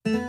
Nyob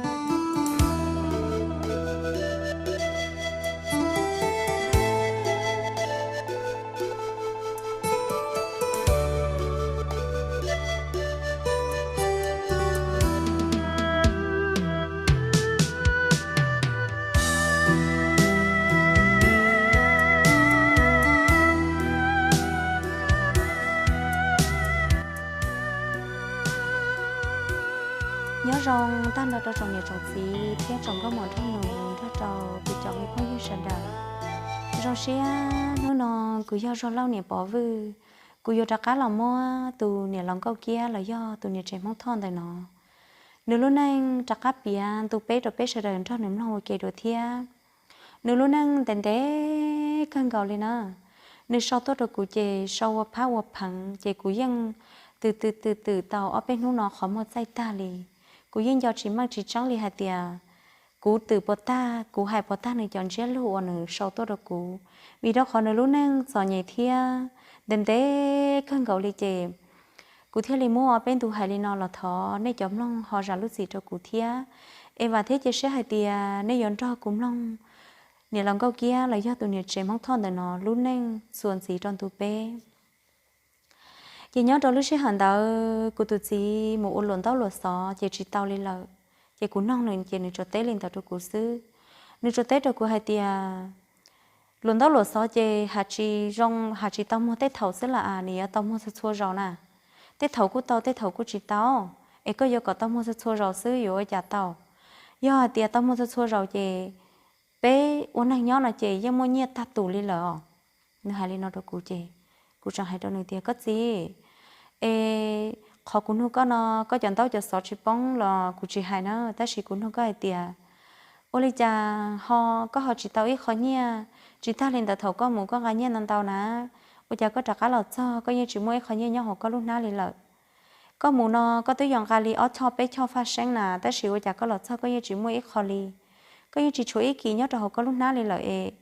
zoo tag nrho rau tsoom niam tsoom txiv thiab tsoom nkauj muam nraug nus nrog rau kuv cov me phooj ywg sawv daws. Zoo siab hnub no kuv yog Zog Lauj niam Pov Vwj, kuv yuav rov qab los muab tus niam laus Nkauj Kiab los yog tus niam tsev Hmoob Thoj ntawm no, nws lub neej rov qab piav ntu peb rau peb sawv daws nrog nws mloog ua ke dua thiab. Nws lub neej ntev ntev kawg nkaus li na. Nws sau tuaj rau kuv ces sau ua phab ua pheev ces kuv yeej twm twm twm twm tau ob peb hnub no qhov muag txaij tag li. Kuv yeej nco tsis meej tsis tseeb li hais tias kuv twm puas tag, kuv hais puas tag nws cov ntsiab lus uas nws sau tuaj rau kuv, vim rau qhov nws lub neej txom nyem thiab ntev ntev kawg nkaus li ces kuv thiaj li muab ob peb ntu hais li no los thov nej cov mloog ho zam lub txim rau kuv thiab. Es vam thiab cia siab hais tias nej yuav nrog kuv mloog niam laus Nkauj Kiab los yog tus niam tsev Hmoob Thoj ntawm no lub neej txuas ntxiv rau ntu peb. Ces nyob rau lub sij hawm ntawd kuv tus txiv mus ua luam ntaub luam xov ces tsis tau li lawm, ces kuv noog nws ces nws tsuas teb li ntawd rau kuv xwb. Nws tsuas teb rau kuv hais tias luam ntaub luam xov ces has tsis zoo, has tsis tau muag tej thaum xwb las as, nws yuav tau muag txhua txhua zaus na. Tej thaum kuj tau, tej thaum kuj tsis tau, es koj yuav kom tau muag txhua txhua zaus xwb yuav ua cas tau? Yog hais tias tau muag txhua txhua zaus ces peb ua neeg nyob no ces yeej muaj nyiaj tag tus li lawm os. Nws hais li no rau kuv ces kuv tseem hais rau nws tias, koj txiv, es qhov kuv nug koj no, koj cov ntaub cov xov tsis poob los kuv tsis hais na, tab sis kuv nug koj hais tias ua li cas ho koj ho tsis tau ib qho nyiaj? Tsis tag li ntawd thaum koj mus koj nqa nyiaj ntau ntau na, ua cas koj rov qab los txog koj yeej tsis muaj ib qho nyiaj nyob hauv koj lub hnab li lawm? Koj mus no koj twb yog nqa li ob choj peb choj faj seeb na, tab sis ua cas koj los txog koj yeej tsis muaj ib qho li? Koj yeej tsis tshuav ib kis nyob rau hauv koj lub hnab li lawm es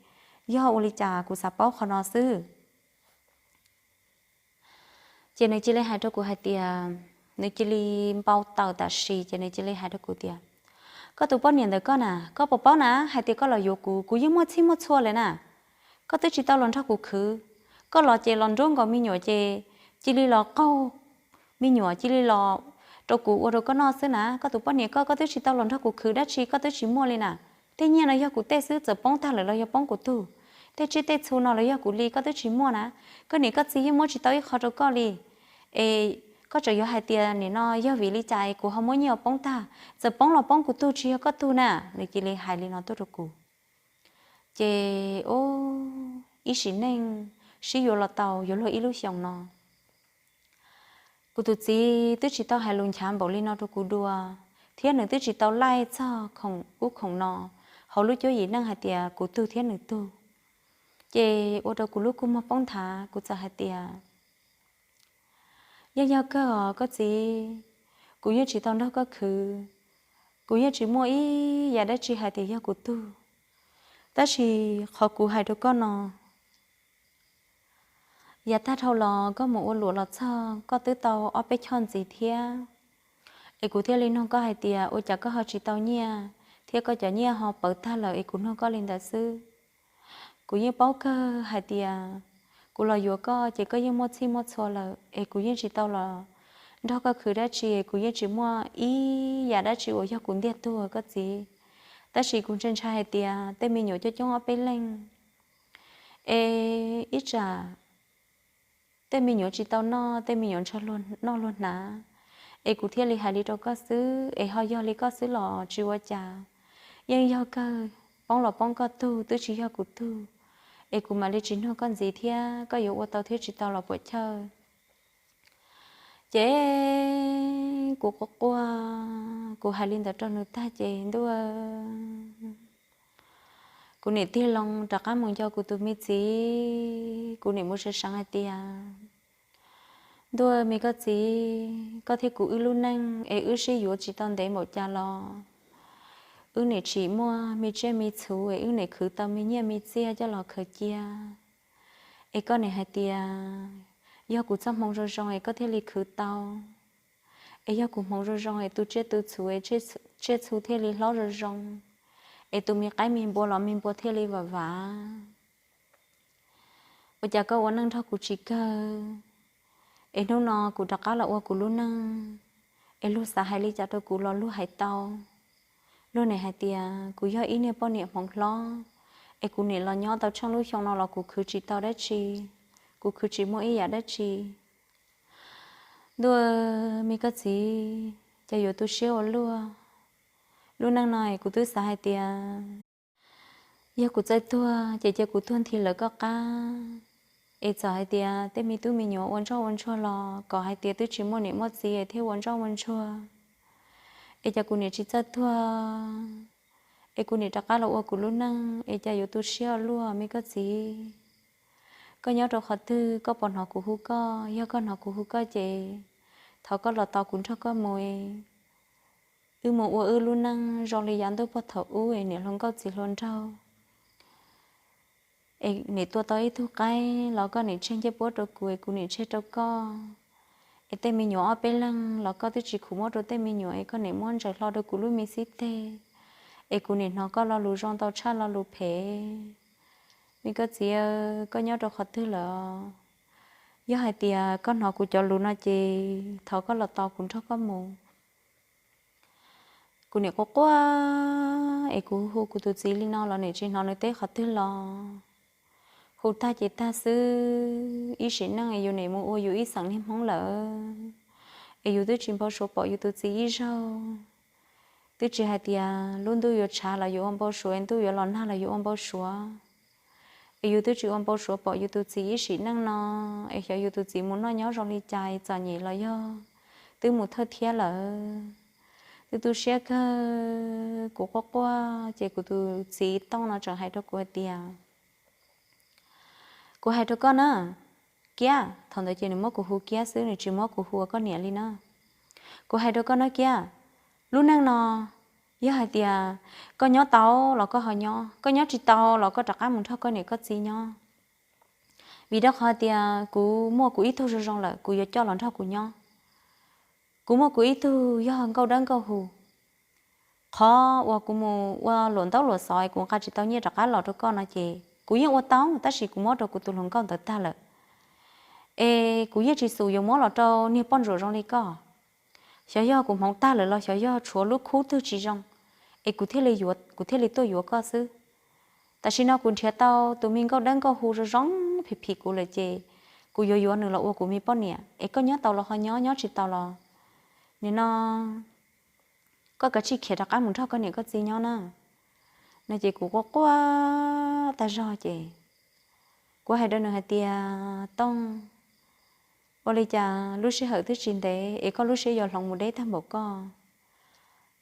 yog ua li cas? Kuv xav paub qhov no xwb. Ces nws cia li hais rau kuv hais tias, nws cia li npau taws tam sim ces nws cia li hais rau kuv tias, koj tus poj niam ntawm koj na, koj puas paub na hais tias koj los yuav kuv, kuv yeej muaj txhij muaj txhua lawm na. Koj twb tsis tau los nrog kuv khwv, koj los ces los nruab nkaus me nyuam ces cia li los qaug me nyuam cia li los rau kuv ua rau koj noj xwb na. Koj tus poj niam koj, koj twb tsis tau los nrog kuv khwv dab tsi koj twb tsis muaj li na. Tej nyiaj no yog kuv tej xwb, txawm poob tag lawm los yog poob kuv tug, tej tsiaj tej txhu no los yog kuv li, koj twb tsis muaj na. Koj niam koj txiv yeej muab tsis tau ib qho rau koj li. Es koj tseem yuav hais tias nim no yog vim li cas es kuv ho muab nyiaj ua poob tag, txawm poob los poob kuv tug tsis yog koj tug na. Nws cia li hais li no tuaj rau kuv. Ces ib sim neej sib yuav los tau yuav luag ib lub xyoos no, kuv tus txiv twb tsis tau hais lus nchav npaum li no rau kuv dua, thiab nws twb tsis tau laij txog khoom ub khoom no hauv lub cuab yim neej hais tias kuv tug thiab nws tug. Ces ua rau kuv lub kua muag poob nthav, kuv txawm hais tias, yeej yog kawg os koj txiv, kuv yeej tsis tau nrog koj khwv, kuv yeej tsis muaj ib yam dab tsi hais tias yog kuv tug. Tab sis qhov kuv hais rau koj no, yav tag dhau los koj mus ua luam los txog koj twb tau ob peb choj ntxiv thiab. Es kuv thiaj li nug koj hais tias ua cas koj ho tsis tau nyiaj thiab koj cov nyiaj ho pawv tag lawm es kuv nug koj li ntawd xwb. Kuv yeej paub kawg hais tias kuv los yuav koj ces koj yeej muaj txhij muaj txhua lawm es kuv yeej tsis tau los nrog koj khwv dab tsi, kuv yeej tsis muaj ib yam dab tsi uas yog kuv ntiag tug koj txiv. Tab sis kuv ntshai ntshai hais tias tej me nyuam coob coob ob peb leeg es ib tsam tej me nyuam tsis tau noj, tej me nyuam ntshaw noj luag hnav, es kuv thiaj li hais li rau koj xwb. Es ho yog li koj xwb los tsis ua cas, yeej yog kawg, poob los poob koj tug twb tsis yog kuv tug. Es kuv mam li tsis nug koj ntxiv thiab, koj yuav ua tau thiab tsis tau los puam chawj. Ces kuv quaj quaj, kuv hais li ntawd rau nws tag ces ntuj, kuv niam tig loo rov qab mus nco kuv tus me txiv, kuv niam mus seev seev hais tias, ntuj me koj txiv, koj thiab kuv wb lub neej es wb sib yuav tsis tau ntev npaum cas los wb niam tsim muaj me tsiaj me txhu es wb niam khwv tau me nyiaj me txiaj coj los khaws cia. Es koj niam hais tias yog kuv txoj hmoo zoo zoo es koj thiaj li khwv tau. es yog kuv hmoov zoo zoo es tus tsiaj tus txhu es tsiaj txhu thiaj li hlob zoo zoo, es tus me qaib me npua los me npua thiaj li vam vam. Ua cas koj ua neej nrog kuv tsis kawg, es hnub no kuv rov qab los ua kuv lub neej, es luag xav hais li cas rau kuv los luag hais tau. Luag nim hais tias kuv yog ib niag poj niam hmoov hlob, es kuv nim los nyob tau tsheej lub xyoo no los kuv khwv tsis tau dab tsi, kuv khwv tsis muaj ib yam dab tsi. Ntuj, me koj txiv, cas yuav tu siab ua luaj. Lub neej no es kuv twb xav hais tias yog kuv txawj tuag ces cia kuv tuag nthi lawv koj qab. Es txawm hais tias tej me tub me nyuam ua ntsoj ua ntsuag los kom hais tias twb tsis muaj niam muaj txiv es thiaj ua ntsoj ua ntsuag, es cas kuv nim tsis txawj tuag, es kuv nim rov qab los ua kuv lub neej, es cas yuav tu siab ua luaj me koj txiv. Koj nyob rau qhov twg, koj puas hnov kuv hu koj? Yog koj hnov kuv hu koj ces thov koj los tos kuv nrog koj mus, wb mus ua wb lub neej zoo li yav ntuj puag thaum ub es niam hluas nkauj txiv hluas nraug, es nim tua tau ib tug qaib los koj nim tseg ncej puab rau kuv es kuv nim tseg rau koj. Es tej me nyuam ob peb leeg los koj twb tsis khum muab rau tej me nyuam es koj nim muab ntsaws hlo rau kuv lub me xib teg, es kuv nim hnov koj lo lus zoo ntau tshaj lo lus phem. Me koj txiv, koj nyob rau qhov twg lawm? Yog hais tias koj hnov kuv cov lus no ces thov koj los tos kuv nrog koj mus. Kuv nim quaj quaj es kuv hu kuv tus txiv li no los nim tsis hnov nws teb qhov twg los. Hu tag ces tag xwb, ib sim neej es yus nim mus ua yus ib xeem niag hmoob lawm, es yus twb tsis npau suav pom yus tus txiv ib zaug. Twb tsis hais tias lub ntuj yuav tshav los yus ua npau suav, ntuj yuav los nag los yus ua npau suav, es yus twb tsis ua npau suav pom yus tus txiv ib sim neej no, es xyov yus tus txiv mus noj nyob zoo li cas, txom nyem los yog twb mus thawj thiab lawm. Twb tu siab kawg, kuv quaj quaj ces kuv tus txiv Tooj no tseem hais rau kuv hais tias, kuv hais rau koj na, Kiab. Thaum ntawd ces nws muab kuv hu Kiab xwb, nws tsis muab kuv hu ua koj niam li na. Kuv hais rau koj na Kiab, lub neej no yog hais tias koj nyob tau los koj ho nyob, koj nyob tsis tau los koj rov qab mus nrog koj niam koj txiv nyob. Vim rau qhov tias kuv muaj kuv ib tug zoo zoo lawm, kuv yuav coj los nrog kuv nyob. Kuv muaj kuv ib tug yog nkauj dawb nkauj huv. Qhov uas kuv mus ua luam ntaub luam xov es kuv nqa tsis tau nyiaj rov qab los rau koj no ces kuv yeej ua tau, tab sis kuv muab rau kuv tus hluas nkauj ntawd tag lawm. Es kuv yeej tsis xav yuav muab los rau niag poj ntsuam zoo li koj. Xyov yog kuv hmoov tag lawm los xyov yog tshuav lub khub twg tsis zoo, es kuv thiaj li yuav, kuv thiaj li tuaj yuav koj xwb. Tam sim no kuv nrhiav tau tus me nkauj dawb nkauj huv zoo zoo phim phim kuv lawm ces kuv yuav yuav nws los ua kuv me poj niam, es koj nyob tau los ho nyob, nyob tsis tau los nim no koj kav tsij khiav rov qab mus nrog koj niam koj txiv nyob na. No ces kuv quaj quaj tag zog ces kuv hais rau nws hais tias, Tooj, ua li cas lub sij hawm twb tsis ntev es koj lub siab yuav hloov mus deb tag npaum koj?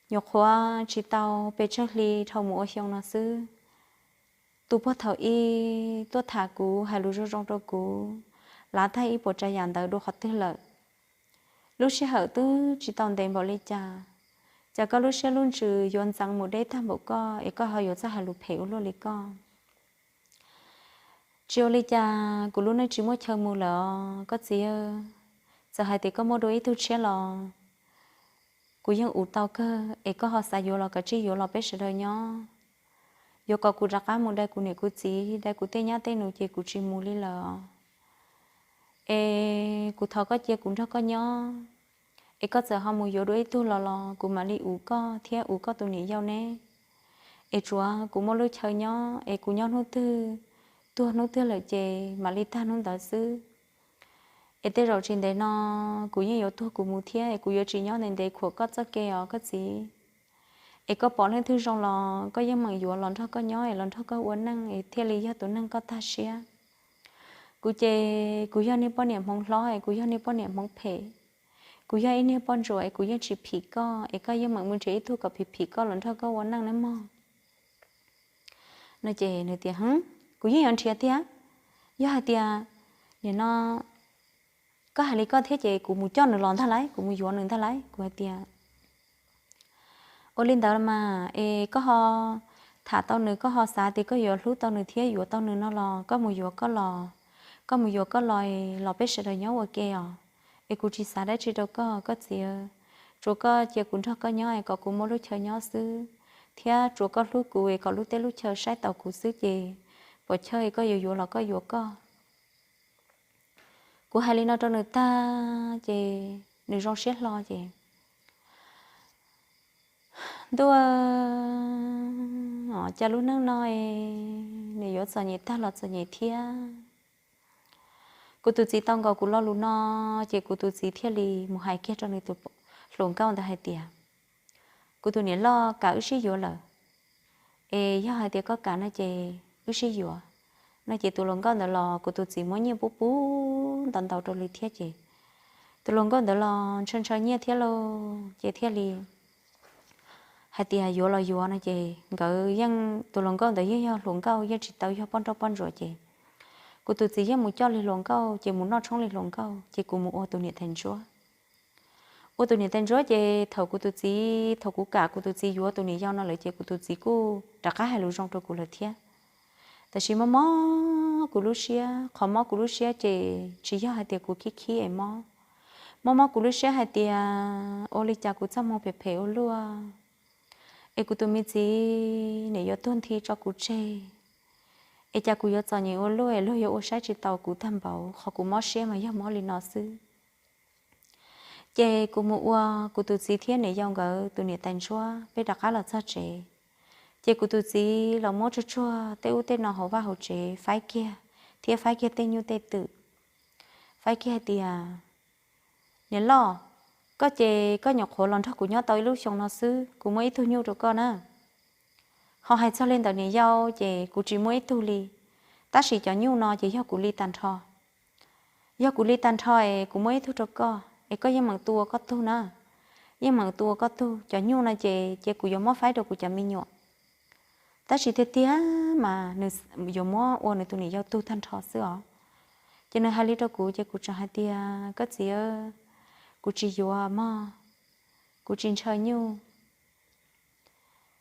Nyuam qhuav tsis tau pes tsawg hli dhau mus ua xyoo no xwb, tus puag thaum ub tuaj tham kuv hais lus zoo zoo rau kuv, lav tag ib puas tsav yam ntawd dua qhov twg lawm? Lub sij hawm twb tsis tau ntev npaum li cas, cas koj lub siab lub ntsws yuav ntxeev mus deb tag npaum koj es koj ho yuav txawj hais lus phem ua luaj li koj? Tsis ua li cas, kuv lub neej tsis muaj chaw mus lawm os koj txiv. Txawm hais tias koj muaj dua ib tug tshiab los kuv yeej ua tau kawg, es koj ho xav yuav los kav tsij yuav los peb sawv daws nyob. Yuav kom kuv rov qab mus dai kuv niam kuv txiv, dai kuv tej nyab tej nus ces kuv tsis mus li lawm. Es kuv thov koj cia kuv nrog koj nyob, es koj txawm ho mus yuav dua ib tug los los kuv mam li ua koj thiab ua koj tus niam yau neb. Es tsuav kuv muaj lub chaw nyob, es kuv nyob hnub twg, tuag hnub twg lawm ces mam li tag hnub ntawd xwb. Es tej zaum tsis ntev no kuv yeej yuav tuag kuv mus thiab, es kuv yuav tsis nyob ntev ntev khuam koj txoj kev os koj txiv. Es koj pom leej twg zoo los koj yeej meem yuav los nrog koj nyob, es los nrog koj ua neej, es thiaj li yog tus neeg koj tag siab. Kuv ces kuv yog niag poj niam hmoov hlob, es kuv yog niag poj niam hmoov phem. Kuv yog ib niag poj ntsuam, es kuv yeej tsis phim koj, es koj yeej meem mus nrhiav ib tug kom phim phim koj los nrog koj ua neej nawb mog. No ces nws tias, Hwv, kuv yeej yuav nrhiav tiag. Yog hais tias nim no koj hais li koj thiab ces kuv mus coj nws los ntag lauj, kuv mus yuav nws ntag lauj. Kuv hais tias, Ua li ntawd mas es koj ho tham tau nws, koj ho xav tias koj yuav hlub tau nws thiab yuav tau nws no los koj mus yuav koj los, koj mus yuav koj los, los peb sawv daws nyob ua ke os. Es kuv tsis xav dab tsi rau koj, koj txiv. tsuas koj cia kuv nrog koj nyob es kom kuv muaj lub chaw nyob xwb, thiab tsuas koj hlub kuv es kom lub teb lub chaw saib taus kuv xwb ces puas chawj es koj yuav yuav los koj yuav koj. Kuv hais li no rau nws tag ces nws zoo siab hlo ces ntuj, cas lub neej no nws yuav txom nyem tag los txom nyem thiab. Kuv tus txiv tau nkaus kuv lo lus no ces kuv tus txiv thiaj li mus hais kiag rau nws tus hluas nkauj ntawd hais tias, kuv tus niam loj, kam wb sib yuav lawm, es yog hais tias koj kam no ces wb sib yuav. No ces tus hluas nkauj ntawd los kuv tus txiv muab nyiaj pub pub ntau ntau rau li thiab ces tus hluas nkauj ntawd los ntshaw ntshaw nyiaj thiab lauj ces thiaj li hais tias yuav los yuav no ces nkawd yeej, tus hluas nkauj ntawd yeej yog hluas nkauj, yeej tsis tau yog poj nrauj poj ntsuam ces kuv tus txiv yeej mus coj li hluas nkauj ces mus noj tshoob li hluas nkauj ces kuv mus ua tus niam tais ntsuab. Ua tus niam tais ntsuab ces thaum kuv tus txiv, thaum kuv kam kuv tus txiv yuav tus niam yau no lawm ces kuv tus txiv kuj rov qab hais lus zoo rau kuv lawm thiab. Tab sis mob mob kuv lub siab, qhov mob kuv lub siab ces tsis yog hais tias kuv khib khib es mob. Mob mob kuv lub siab hais tias ua li cas kuv txoj hmoo phem phem ua luaj, es kuv tus me txiv nim yuav tuag nthi tso kuv tseg, es cas kuv yuav txom nyem ua luaj es luag yuav ua saib tsis taus kuv tag npaum. Qhov kuv mob siab mas yog mob li no xwb. Ces kuv mus ua kuv tus txiv thiab niam yau nkawd tus niam tais ntsuab, peb rov qab los txog tsev. Ces kuv tus txiv los muab tsuag tsuag tej ub tej no hauv vaj hauv tsev faib kiag, thiab faib kiag tej nyuj tej twm, faib kiag hais tias, niam loj, koj ces koj nyuam qhuav los nrog kuv nyob tau ib lub xyoo no xwb, kuv muab ib tug nyuj rau koj na. Ho hais txog li ntawm niam yau ces kuv tsis muaj ib tug li, tab sis cov nyuj no ces yog kuv li tag nrho. Yog kuv li tag nrho es kuv muab ib tug rau koj es koj yeej meem tu ua koj tug na, yeej meem tu ua koj tug. Cov nyuj no ces ces kuv yuav muab faib rau kuv cov me nyuam. Tab sis tiag tiag mas nws yuav muab ua nws tus niam yau tug tag nrho xwb os. Ces nws hais li rau kuv ces kuv tseem hais tias, koj txiv, kuv tsis yuav mog, kuv tsis ntshaw nyuj.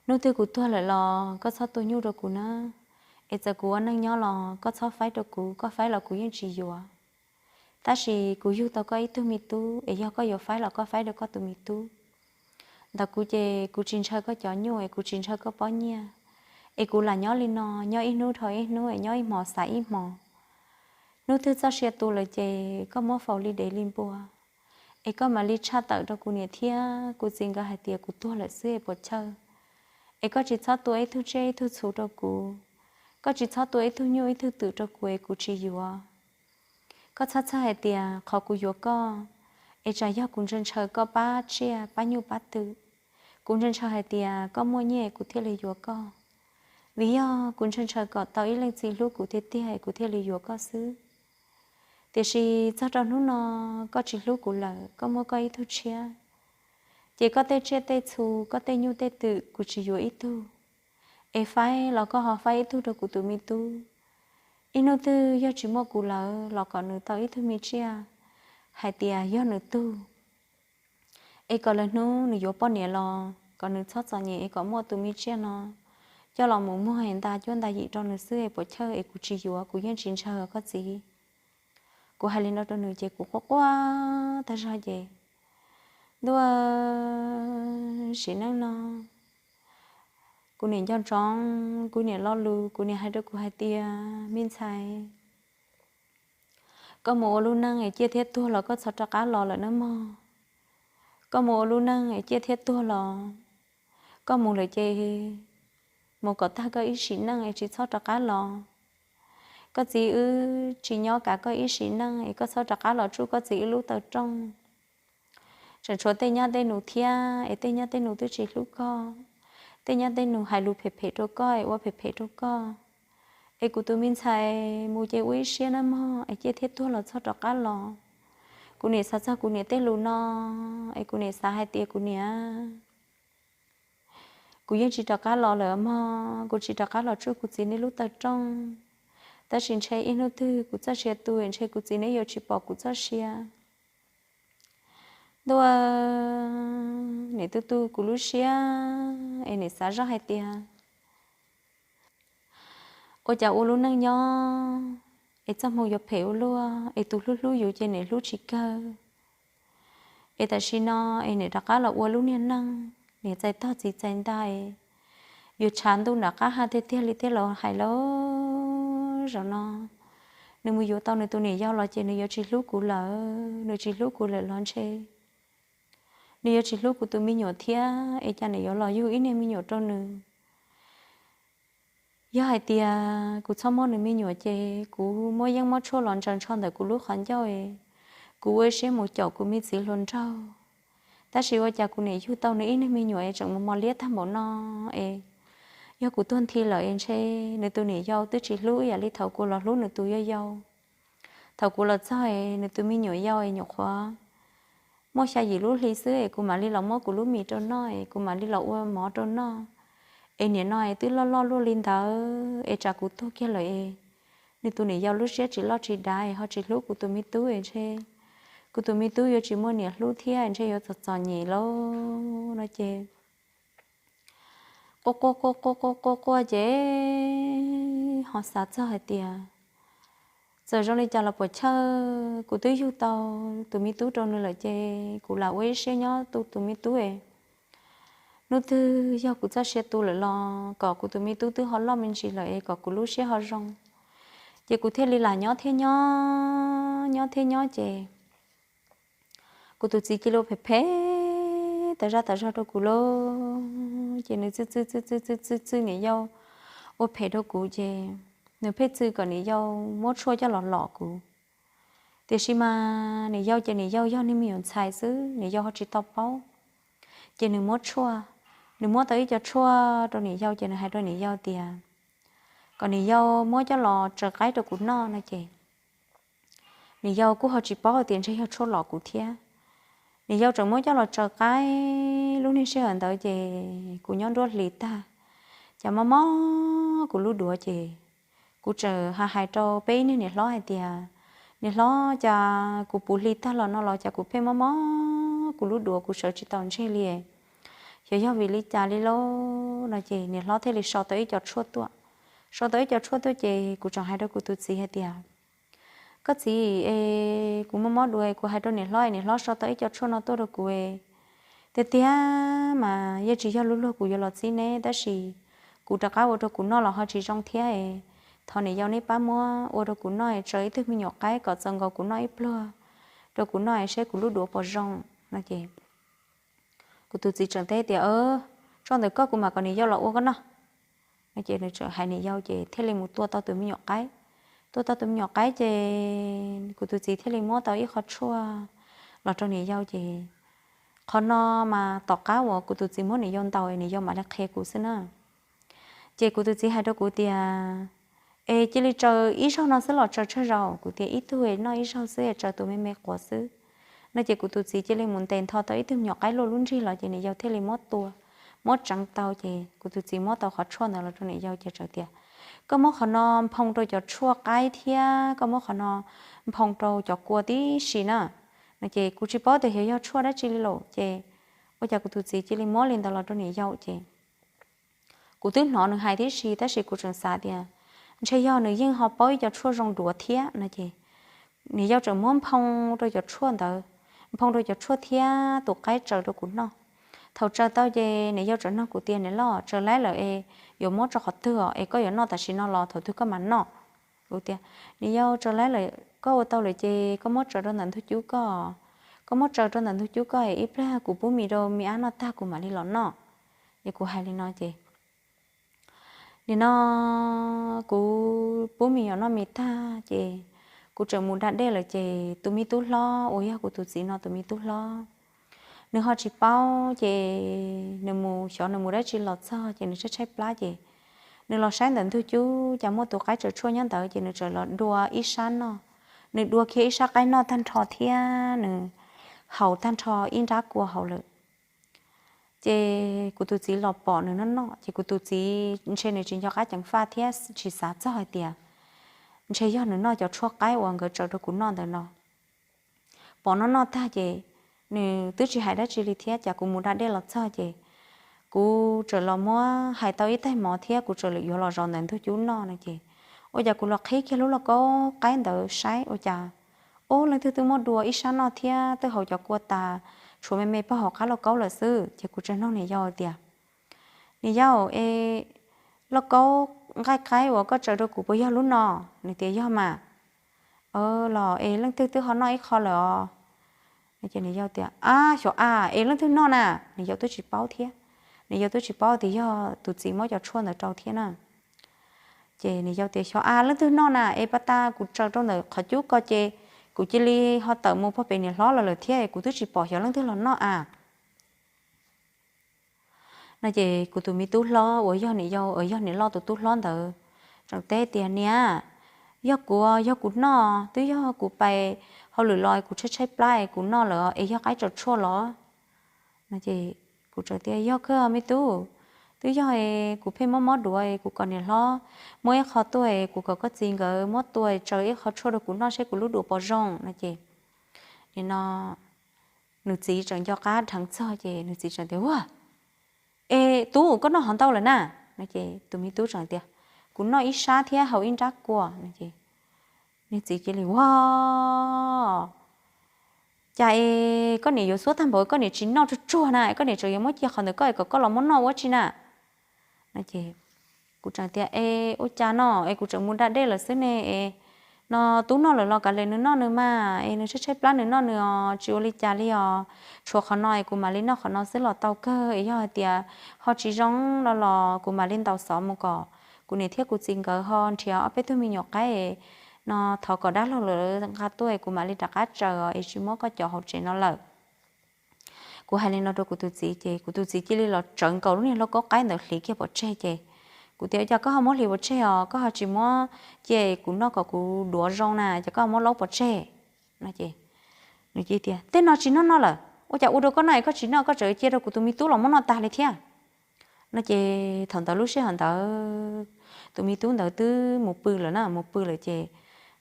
Hnub twg kuv tuag lawm los koj txhob tu nyuj rau kuv na, es txawm kuv ua neej nyob los koj txhob faib rau kuv, koj faib los kuv yeej tsis yuav. Tab sis kuv yug tau koj ib tug me tub, es yog koj yuav faib los koj faib rau koj tus me tub. Ntawm kuv ces kuv tsis ntshaw koj cov nyuj es kuv tsis ntshaw koj pob nyiaj, es kuv lam nyob li no, nyob ib hnub dhau ib hnub es nyob ib hmos xav ib hmos. Hnub twg txoj sia tu lawm ces koj muab faus li dev li npua, es koj mam li tshaj tawm rau kuv niam thiab kuv txiv nkawd hais tias kuv tuag lawm xwb es puas chawj. Es koj tsis txhob tua ib tug tsiaj ib tug txhu rau kuv, koj tsis txhob tua ib tug nyuj ib tug twm rau kuv es kuv tsis yuav. Koj txhob txhawj hais tias qhov kuv yuav koj, es tsam yog kuv ntshaw ntshaw koj pab tsiaj pab nyuj pab twm. Kuv ntshaw ntshaw hais tias koj muaj nyiaj es kuv thiaj li yuav koj. Vim yog kuv ntshaw ntshaw kom tau ib leej txiv hlub kuv tiag tiag es kuv thiaj li yuav koj xwb. Tiam sis txog rau hnub no koj tsis hlub kuv lawm, koj muaj koj ib tug tshiab, ces koj tej tsiaj tej txhu, koj tej nyuj tej twm kuv tsis yuav ib tug. Es faib los koj ho faib ib tug rau kuv tus me tub. Ib hnub twg yog tsis muaj kuv lawm los kom nws tau ib tug me tsiaj hais tias yog nws tug, es kom lawv hnub nws yuav poj niam los kom nws txhob txom nyem es kom muaj tus me tsiaj no coj los mus muag es nta cuab nta yim rau nws xwb es puas chawj es kuv tsis yuav, kuv yeej tsis ntshaw koj txiv. Kuv hais li no rau nws ces kuv quaj quaj tag zog ces, ntuj, sim neej no kuv niam nco ntsoov kuv niam lo lus, kuv niam hais rau kuv hais tias, me ntxhais, koj mus ua lub neej es ciaj thiab tuag los koj txhob rov qab los lawm nawb mog. Koj mus ua lub neej es ciaj thiab tuag los koj mus lawm ces mus kom tag koj ib sim neej es tsis txhob rov qab los. Koj txiv wb tsis nyob kav koj ib sim neej es koj txhob rov qab los tsuj koj txiv wb lub taw rooj. Tseem tshuav tej nyab tej nus thiab es tej nyab tej nus twb tsis hlub koj, tej nyab tej nus hais lus phem phem rau koj es ua phem phem rau koj. Es kuv tus me ntxhais, mus ces ua ib siab nawb mog, es ciaj thiab tuag los txhob rov qab los. Kuv niam xav txog kuv niam tej lus no es kuv niam xav hais tias, kuv niam, kuv yeej tsis rov qab los lawm mog, kuv tsis rov qab los tsuj kuv txiv nej lub taw rooj. Tab sis ntshe ib hnub twg kuv txoj sia tu ntshe kuv txiv nej yuav tsis pom kuv txoj sia. Ntuj, nim tu tu kuv lub siab es nim xav zoj hais tias, ua cas ua lub neej nyob es txoj hmoo yuav phem ua luaj, es tus hlub hlub yus ces nim hlub tsis kawg. Es tam sim no es niam rov qab los ua lub niag neej, niam txais tog txiv txais ntais, yuav tshav ntuj nram qab haj tiag tiag li thiab los hais lawm. Zaum no nws mus yuav tau nws tus niam yau los ces nws yuav tsis hlub kuv lawm, nws tsis hlub kuv lawm los ntshe nws yuav tsis hlub kuv tus me nyuam thiab, es cas nws yuav los yug ib niag me nyuam rau nws. Yog hais tias kuv txhob muab nws me nyuam ces kuv muab yeeb muab tshuaj los ntsaws ntsho ntawm kuv lub qhov ncauj, kuv ua siab mus caum kuv me txiv hluas nraug. Tab sis ua cas kuv niam yug tau nws ib niag me nyuam es tseem mus mos liab tag npaum no es, yog kuv tuag nthi lawm es ntshe nws tus niam yau twb tsis hlub ib yam li thaum kuv los hlub nws tus yau yau. Thaum kuv los txog es nws tus me nyuam yau es nyuam qhuav muaj xya yim lub hli xwb es kuv mam li los muab kuv lub mis rau noj es kuv mam li los ua mov rau noj, es nim no es twb loj loj luaj li ntawd es tsam kuv tuag kiag lawm es nws tus niam yau lub siab tsis loj tsis dav es ho tsis hlub kuv tus me tub es ntshe kuv tus me tub yuav tsis muaj niam hlub thiab ntshe yuav txom txom nyem lauj no ces quaj quaj quaj quaj quaj quaj quaj ces ho xav txog hais tias txawm zoo li cas los puas chawj, kuv twb yug tau tus me tub rau nws lawm ces kuv lam ua ib siab nyob tu tus me tub es hnub twg yog kuv txoj sia tu lawm los kom kuv tus me tub twb ho loj me ntsis lawm es kom kuv lub siab ho zoo. Ces kuv thiaj li lam nyob thiab nyob, nyob thiab nyob ces kuv tus txiv cia li ua phem phem tas zaj tas zog rau kuv lauj. Ces nws txwj txwj txwj txwj txwj txwj txwj niam yau, ua phem rau kuv ces nws pheej txwj kom niam yau muab tshuaj coj los lom kuv. Tiam sis mas niam yau ces niam yau yog niag me nyuam ntxhais xwb, niam yau ho tsis tau paub. Ces nws muab tshuaj, nws muab tau ib co tshuaj rau niam yau ces nws hais rau niam yau tias kom niam yau muab coj los tsaws qaib rau kuv noj no ces niam yau kuj ho tsis paub tias ntshe yog tshuaj lom kuv thiab. Niam yau tseem muab coj los tsaws qaib, lub niag sij hawm ntawd ces kuv nyob nruab hlis tag, cas mob mob kuv lub duav ces kuv tseem hais hais rau peb ib niag niam hlob hais tias, niam hlob, cas kuv puv hli tag los no los cas kuv pheej mob mob kuv lub duav, kuv sawv tsis tau ntseg li, xyov yog vim li cas li lauj no ces niam hlob thiaj li sau tau ib co tshuaj tuaj. Sau tau ib co tshuaj tuaj ces kuv tseem hais rau kuv tus txiv hais tias, koj txiv, es kuv mob mob duav, kuv hais rau niam hlob, niam hlob sau tau ib co tshuaj no tuaj rau kuv, tiag tiag mas yeej tsis yog lub luag kuv yuav los txib neb, tab sis kuv rov qab ua rau kuv noj los ho tsis zoo thiab. Thov niam yau neb pab muab ua rau kuv noj, tsaws ib tug me nyuam qaib kom txaus nkaus kuv noj ib pluag, rau kuv noj saib kuv lub duav puas zoo no ces kuv tus txiv tseem teb tias, tshuaj ntawm koj kuv mam kom niam yau los ua koj noj no ces nws tseem hais niam yau ces thiaj li mus tua tau tus me nyuam qaib. Tua tau tus me nyuam qaib ces kuv tus txiv thiaj li muab tau ib qho tshuaj los rau niam yau ces qhov no mas tom qab uas kuv tus txiv muab niam yau ntaus niam yau mam li qhia kuv xwb na. Ces kuv tus txiv hais rau kuv tias, es cia li tsaws ib zaug no xwb los tsaws tsawg zaus? Kuv tias ib tug noj ib zaug xwb, tsaws tus me me quav xwb no ces kuv tus txiv cia li mus ntes ntho tau ib tug me nyuam qaib luaj lub nrig los ces niam yau thiaj li muab tua, muab tseev tau ces kuv tus txiv muab tau qhov tshuaj ntawd los rau niam yau ces txawm tias, koj muab qhov no nphoo rau cov tshuaj qaib thiab koj muab qhov no nphoo rau cov kua tib si na no ces kuv tsis paub tias xyov yog tshuaj dab tsi li lawm ces ua cas kuv tus txiv cia li muab li ntawd los rau niam yau ces kuv twb hnov nws hais tib si tab sis kuv tseem xav tias ntshe yog nws yeej ho paub ib co tshuaj zoo duav thiab no ces niam yau tseem muab nphoo rau cov tshuaj ntawd, nphoo rau cov tshuaj thiab tus qaib tsaws rau kuv noj. Thaum tsaws tau ces niam yau tseem nug kuv tias, niam loj, tsaws laib lawm es yuav muab rau qhov twg es koj yuav noj tam sim no los thaum twg koj mam noj? Kuv tias, niam yau, tsaws laib lawm, koj ua tau lawm ces koj muab tsaws rau ntawm ntug cub koj, koj muab tsaws rau ntawm ntug cub koj es ib pliag kuv pub mis rau me ab noj tag kuv mam li los noj. Es kuv hais li no ces nim no kuv pub me nyuam noj mis tag ces kuv tseem mus da dej lawm ces tus me tub hlob uas yog kuv tus txiv no tus me tub hlob, nws ho tsis paub ces nws mus xyov nws mus dab tsi los txog ces nws tshaib tshaib plab ces nws los saib ntawm ntug cub cas muaj tus qaib tsaws tshuaj nyob ntawd ces nws txawm los dua ib sab noj. Nws dua kiag ib sab qaib noj tag nrho thiab nws haus tag nrho ib nrab kua hauv lawm. Ces kuv tus txiv los pom nws noj noj ces kuv tus txiv ntshe nws tsis nco qab ceev faj thiab tsis xav txog hais tias ntshe yog nws noj cov tshuaj qaib uas nkawd tsaws rau kuv noj ntawd no. Pom noj noj tag ces nws twb tsis hais dab tsi li thiab, cas kuv mus da dej los txog ces kuv txawm los muab hais tau ib tais mov thiab kuv txawm yuav los zov ntawm ntug cub noj no ces ua cas kuv los qhib kiag lub lauj kaub qaib ntawd saib ua cas ub leej twg twb muab dua ib sab noj thiab twb haus cov kua tas tshuav me me pog hauv qab lauj kaub lawm xwb. Ces kuv tseem nug niam yau tias, Niam yau, es lauj kaub nqaij qaib uas koj tsaws rau kuv puas yog lub no? Nws tias, Yog mas. Los es leej twg twb ho noj ib qho lawm os? Ces niam yau tias, Ab, xyov a, es leej twg noj na? Niam yau twb tsis paub thiab. Niam yau twb tsis paub tias yog tus txiv muab cov tshuaj ntawd rau thiab na. Ces niam yau tias, Xyov a, leej twg noj na, es pas tas kuv tsaws rau ntawm qhov cub ko ces kuv cia li ho tawm mus pog pem niam hlob los lawm thiab, kuv twb tsis pom xyov leej twg los noj a. No ces kuv tus me tub hlob uas yog niam yau, yog niam loj tus tub hlob ntawd tseem teb tias, Niam, yog kuv, yog kuv noj, twb yog kuv pais hauj lwm los kuv tshaib tshaib plab kuv noj lawm es yog qaib tsaws tshuaj los? No ces kuv tseem tias, Yog kawg me tub, twb yog kuv pheej mob mob duav kuv kom niam hlob muab ib qho tuaj, kuv kom koj txiv nkawd muab tua tsaws ib qho tshuaj rau kuv noj seb kuv lub duav puas zoo. No ces nim no nws txiv tseem nco qab dheev txog ces nws txiv tseem tias, Ua, es tub, koj noj hov ntau lawm na? No ces tus me tub tseem tias, Kuv noj ib sab thiab haus ib nrab kua. No ces nws txiv cia li, Ua, cas es koj niam yuav xuab tag npaum koj niam tsis noj tsuag tsuag na, koj niam tseem yuav muab cia qhov ntawd koj es kom koj los muab noj ua tsi na? No ces kuv tseem tias, Es ua cas no es kuv tseem mus da dej lawm xwb ne, es no tub noj lawm los kav liam nws noj nws mas, es nws tshaib tshaib plab nws noj nws os, tsis ua li cas li os. Tshuav qhov no es kuv mam li noj qhov no xwb los tau kawg, es yog hais tias ho tsis zoo los los kuv mam li ntaus xov mus kom kuv niam thiab kuv txiv nkawd ho nrhiav ob peb tug me nyuam qaib no thov kom dab laug lawv nqa tuaj es kuv mam li rov qab tsaws os, es tsis muab koj cov hauv tsev no lawm. Kuv hais li no rau kuv tus txiv ces kuv tus txiv cia li los tsawv nkaus lub niag lauj kaub qaib ntawd hliv kiag pov tseg ces kuv tias, Ua cas koj ho muab hliv pov tseg os, koj ho tsis muab cia kuv noj kom kuv duav zoo na, ces koj ho muab laub pov tseg? No ces nws cia tias, Tej no tsis noj noj lawm, ua cas ua rau koj noj es koj tsis noj, koj tseem cia rau kuv tus me tub los muab noj tag li thiab? No ces thaum ntawd lub sij hawm ntawd tus me tub ntawd twb mus pw lawm na, mus pw lawm ces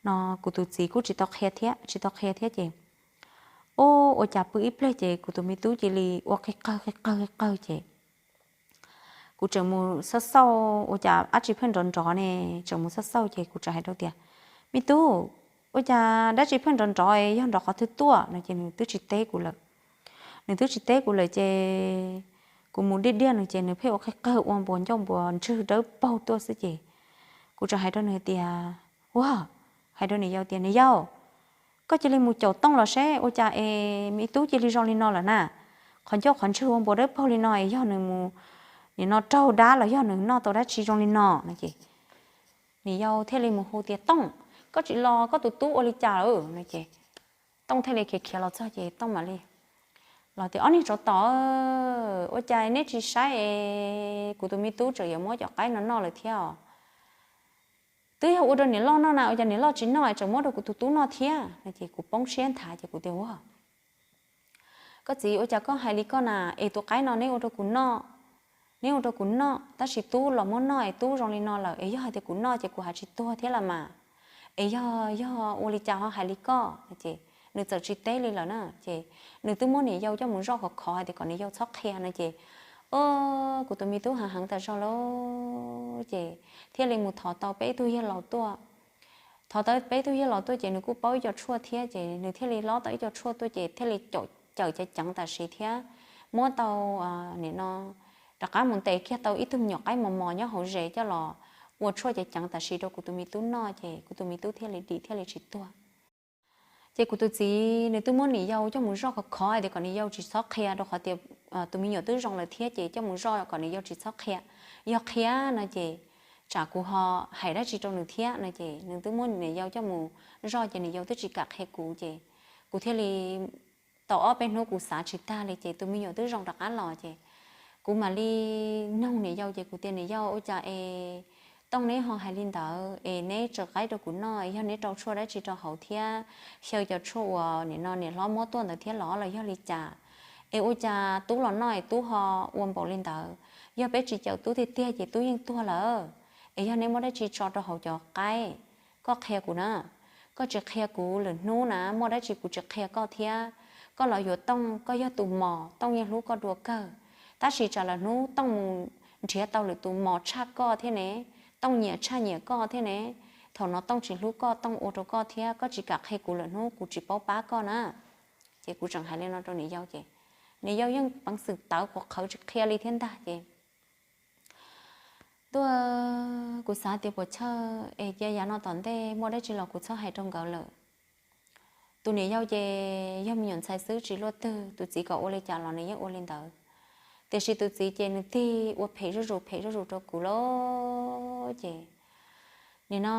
no kuv tus txiv kuj tsis tau qhia thiab, tsis tau qhia thiab ces, o, ua cas pw ib pliag ces kuv tus me tub cia li ua qi qawg qi qawg qi qawg ces kuv tseem mus xauj xauj ua cas dab tsi pheej nrov nrov ne, tseem mus xauj xauj ces kuv tseem hais rau tias, Me tub, ua cas dab tsi pheej nrov nrov, yog nrov qhov twg tuaj? No ces nws twb tsis teb kuv lawm. Nws twb tsis teb kuv lawm ces kuv mus diaj diaj nws ces nws pheej ua qi qawg ua npuas ncauj npuas ntswg dawb paug tuaj xwb ces kuv tseem hais rau nws tias, Ua, hais rau niam yau tias, Niam yau, koj cia li mus caum Tooj los seb ua cas es me tub cia li zoo li no lawm na. Qhov ncauj qhov ntswg ua npuas dawb paug li no es yog nws mus nim no raug dab los yog nws noj tau dab tsi zoo li no? No ces niam yau thiaj li mus hu tias, Tooj, koj tsis los koj tus tub ua li cas lawm? No ces Tooj thiaj li khiav khiav los txog ces Tooj mam li los tias, Ob niag tsov tom, ua cas neb tsis saib es kuv tus me tub tseem yuav muab cov qaib no noj lawm thiab os? Twb yog ua rau niam loj noj na, ua cas niam loj tsis noj es tseem muab rau kuv tus tub noj thiab? No ces kuv poob siab nthav ces kuv tias, Ua, koj txiv, ua cas koj hais li koj na? Es tus qaib no neb ua rau kuv noj, neb ua rau kuv noj tab sis tub los muab noj es tub zoo li no lawm es yog hais tias kuv noj ces kuv hais tsis tuag thiab los mas. Es yog, yog ua li cas ho hais li koj? No ces nws txawm tsis teb li lawm na ces nws twb muab niam yau coj mus zoj khov khov hais tias kom niam yau txhob qhia no ces, o, kuv tus me tub heev heev tas zog lawm ces thiaj li mus thov tau peb ib tug yawg laus tuaj. Thov tau peb ib tug yawg laus tuaj ces nws kuj paub ib co tshuaj thiab ces nws thiaj li lob tau ib co tshuaj tuaj ces thiaj li cawm cawm ceev ceev tam sim thiab muab tau, nim no rov qab mus ntes kiag tau ib tug me nyuam qaib mos mos nyob hauv zes coj los ua tshuaj ceev ceev tam sim rau kuv tus me tub noj ces kuv tus me tub thiaj li dim thiaj li tsis tuag. Ces kuv tus txiv nws twb muab niam yau coj mus zoj khov khov hais tias kom niam yau tsis txhob qhia rau qhov tias tus me nyuam twb zoo lawm thiab ces coj mus zoj kom niam yau tsis txhob qhia. Yog qhia no ces tsam kuv ho hais dab tsi rau nws thiab no ces nws twb muab niam yau coj mus zoj ces niam yau twb tsis kam qhia kuv ces kuv thiaj li tau ob peb hnub kuv xav tsis tag li ces tus me nyuam twb zoo rov qab los ces kuv mam li nug niam yau ces kuv tias, Niam yau, ua cas es Tooj neb ho hais li ntawd es neb tsaws qaib rau kuv noj, yog neb rau tshuaj dab tsi rau hauv thiab xyaw cov tshuaj uas nim no niam hlob muab tuaj ntawd thiab los los yog li cas? Es ua cas tub los noj es tub ho ua npaum li ntawd? Yog peb tsis cawm tub tiag tiag ces tub yeej tuag lawm. Es yog neb muab dab tsi tso rau hauv cov qaib, koj qhia kuv na. Koj tsis qhia kuv lwm hnub na muaj dab tsi kuv tsis qhia koj thiab. Koj los yuav Tooj, koj yog tus mos, Tooj yeej hlub koj dua kawg. Tab sis tsam lwm hnub Tooj mus nrhiav tau lwm tus mos tshaj koj thiab ne, Tooj nyiam tshaj nyiam koj thiab ne, thaum no Tooj tsis hlub koj, Tooj ua rau koj thiab, koj tsis kam qhia kuv lwm hnub kuv tsis paub pab koj na. Ces kuv tseem hais li no rau niam yau ces niam yau yeej peev xwm tawv quas qhawv tsis qhia li thiab ntag ces tuaj, kuv xav tias puas chawj es cia yav no tom ntej muaj dab tsi los kuv txhob hais rau nkawd lawm. Tus niam yau ces yog me nyuam ntxhais xwb tsis luaj twg, tus txiv kom ua li cas los nws yeej ua li ntawd. Tiam sis tus txiv ces nws tig ua phem zuj zus phem zuj zus rau kuv lawm ces nim no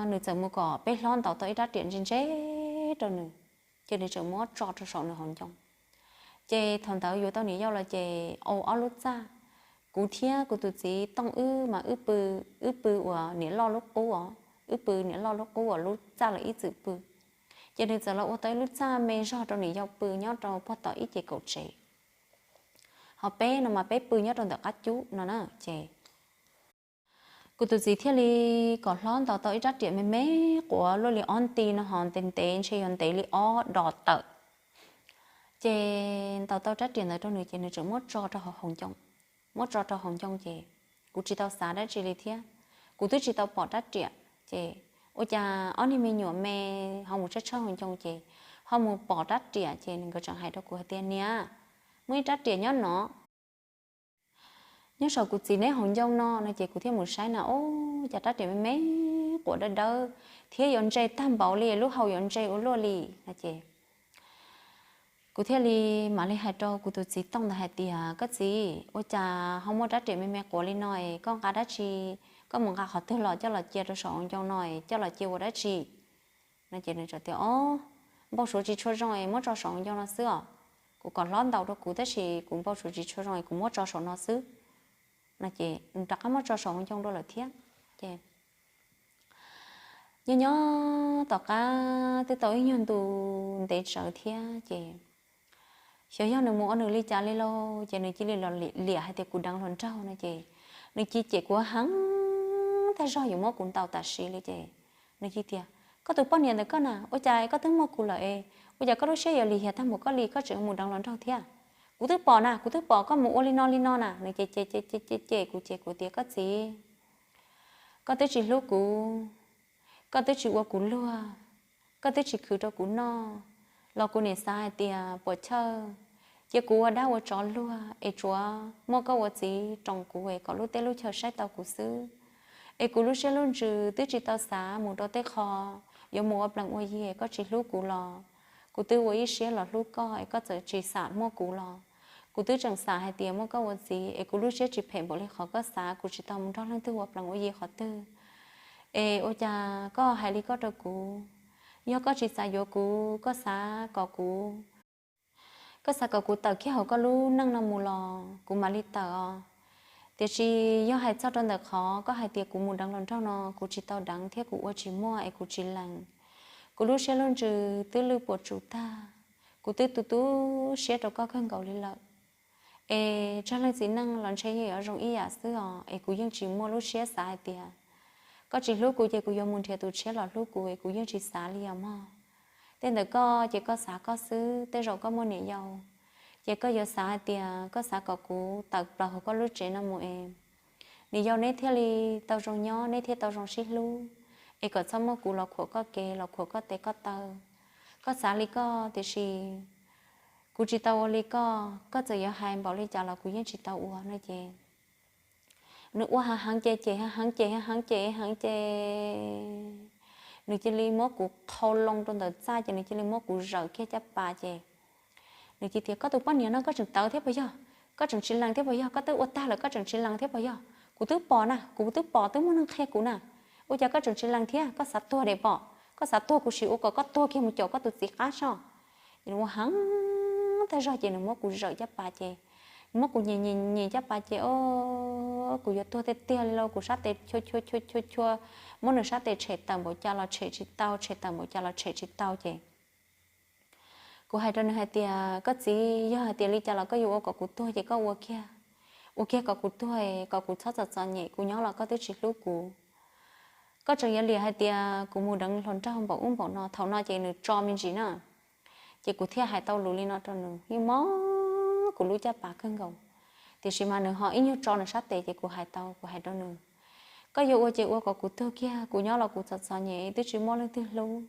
nws txawm mus kom peb hlob ntaus tau ib rab riam ntse ntse rau nws, ces nws tseem muab tso rau saum nws hauv ncoo. Ces thaum ntawd yuav tau niam yau los ces au ob lub txaj, kuv thiab kuv tus txiv Tooj wb mas wb pw, wb pw uas niam loj lub qub os, wb pw niam loj lub qub uas lub txaj lawv ib txwm pw. Ces nws txawm los ua tau ib lub txaj me zog rau niam yau pw nyob rau puag tom ib ce kaum tsev, ho peb no mas peb pw nyob rau ntawm qab cub no na. Ces kuv tus txiv thiaj li kom hlob ntaus tau ib rab riam me me quav luaj li ob nti no ho ntev ntev ntshe yog ntev li ob dos tawm. Ces ntaus tau rab riam ntawd rau nws ces nws tseem muab tso rau hauv ncoo, muab tso rau hauv ncoo ces kuv tsis tau xav dab tsi li thiab. Kuv twb tsis tau pom rab riam ces ua cas ob niag me nyuam me ho mus tshawb tshawb hauv ncoo ces ho mus pom rab riam ces nkawd tseem hais rau kuv hais tias niam, muaj ib rab riam nyob no, nyob saum kuv txiv neb hauv ncoo no no ces kuv thiaj mus saib na, ua cas rab riam me me quav dawb dawb thiab yuav ntse tag npaum li, lub hau yuav ntse ua luaj li no ces kuv thiaj li mam li hais rau kuv tus txiv Tooj ntawd hais tias koj txiv, ua cas ho muaj rab riam me me quav li no es koj nqa dab tsi, koj mus nqa qhov twg los coj los cia rau saum hauv ncoo no es coj los cia ua dab tsi no ces nws tias o, npau suav tsis tshua zoo es muab tso saum hauv ncoo no xwb os. Kuv kom hlob ntaus rau kuv tab sis kuv npau suav tsis tshua zoo es kuv muab tso saum no xwb no ces nws rov qab muab tso saum hauv ncoo dua lawm thiab. Ces nyob nyob tom qab twb tau ib nyuag ntu ntev tsawv thiab ces xyov yog nws mus ua nws li cas li lauj ces nws cia li los liam hais tias kuv deev hluas nraug no ces nws cia li cem kuv heev tag zog yuav muab kuv ntaus tam sim li ces nws cia li tias koj tus poj niam ntawm koj na, ua cas koj twb muaj kuv lawm es ua cas koj lub siab yuav lim hiam tag npaum koj li, koj tseem mus deev hluas nraug thiab? Kuv twb pom na, kuv twb pom koj mus ua li no li no na no ces cem cem cem cem kuv ces kuv tias koj txiv, koj twb tsis hlub kuv, koj twb tsis ua kuv luag, koj twb tsis khwv rau kuv noj los kuv niam xav hais tias puas chawj cia kuv ua dab ua tsov luag es tsuav muaj koj ua txiv roos kuv es kom lub teb lub chaw saib tau kuv xwb. Es kuv lub siab lub ntsws twb tsis tau xav mus rau tej qho yuav mus ua plees ua yi, koj tsis hlub kuv los kuv twb ua ib siab los hlub koj es koj txawm tsis xam muaj kuv los kuv twb tseem xav hais tias muaj koj ua txiv es kuv lub siab tsis phem npaum li qhov koj xav, kuv tsis tau mus nrog leej twg ua plees ua yi qhov twg. Es ua cas koj hais li koj rau kuv? Yog koj tsis xav yuav kuv, koj xav kom kuv koj xav kom kuv tawm kiag hauv koj lub neej no mus los kuv mam li tawm os. Tiam sis yog hais txog rau ntawm qhov koj hais tias kuv mus deev hluas nraug no, kuv tsis tau deev thiab kuv ua tsis muaj es kuv tsis lees. Kuv lub siab lub ntsws twb lwj puas tsuv tag, kuv twb tu tu siab rau koj kawg nkaus li lawm. Es tsawg leej txiv neej los ntshe yeej yuav zoo ib yam xwb os, es kuv yeej tsis muaj lub siab xav hais tias koj tsis hlub kuv ces kuv yuav mus nrhiav tus tshiab los hlub kuv es kuv yeej tsis xav li os mog. Tej ntawm koj ces koj xav koj xwb, tej zaum koj muaj niam yau ces koj yuav xav hais tias koj xav kom kuv tawm plaws hauv koj lub tsev no mus es niam yau neb thiaj li tau zoo nyob, neb thiaj tau zoo sib hlub, es kom txhob muaj kuv los khuam koj kev los khuam koj tes koj taw. Koj xav li koj tiam sis kuv tsis tau ua li koj, koj txawm yuav hais npaum li cas los kuv yeej tsis tau ua no ces nws ua heev heev ces cem, heev heev ces heev heev ces heev ces nws cia li muab kuv qhau loo rau ntawm txaj ces nws cia li muab kuv zawm kiag caj pas ces nws cia li tias koj tus poj niam no koj tseem tawv thiab puas yog? Koj tseem tsis lees thiab puas yog? Koj twb ua tag lawm koj tseem tsis lees thiab puas yog? Kuv twb pom na, kuv twb pom twb muaj neeg qhia kuv na. Ua cas koj tseem tsis lees thiab? Koj xav tuag dej pom, koj xav tuag kuv sim ua kom koj tuag kiag mus caum koj tus txiv qab soj. Ces nws ua heev tag zog ces nws muab kuv zawm caj pas ces nws muab kuv nyem nyem nyem caj pas ces o, kuv yuav tuag tiag tiag li lauj, kuv sab tes chua chua chua chua chua, muab nws sab tes tshem tawm npaum cas los tshem tsis tau, tshem tawm npaum cas los tshem tsis tau ces kuv hais rau nws hais tias koj txiv, yog hais tias li cas los koj yuav ua kom kuv tuag ces koj ua kiag, ua kiag kom kuv tuag, kom kuv txhob txom txom nyem, kuv nyob los koj twb tsis hlub kuv. Koj tseem yuav liam hais tias kuv mus deev hluas nraug npaum ub npaum no, thaum no ces nws tso me ntsis na. Ces kuv thiaj hais tau lus li no rau nws, yeej mob kuv lub caj pas kawg nkaus. Tiam sis mas nws ho ib nyuag tso nws sab tes ces kuv hais tau, kuv hais rau nws, koj yuav ua ces ua kom kuv tuag kiag, kuv nyob los kuv txom txom nyem twb tsis muaj leej twg hlub.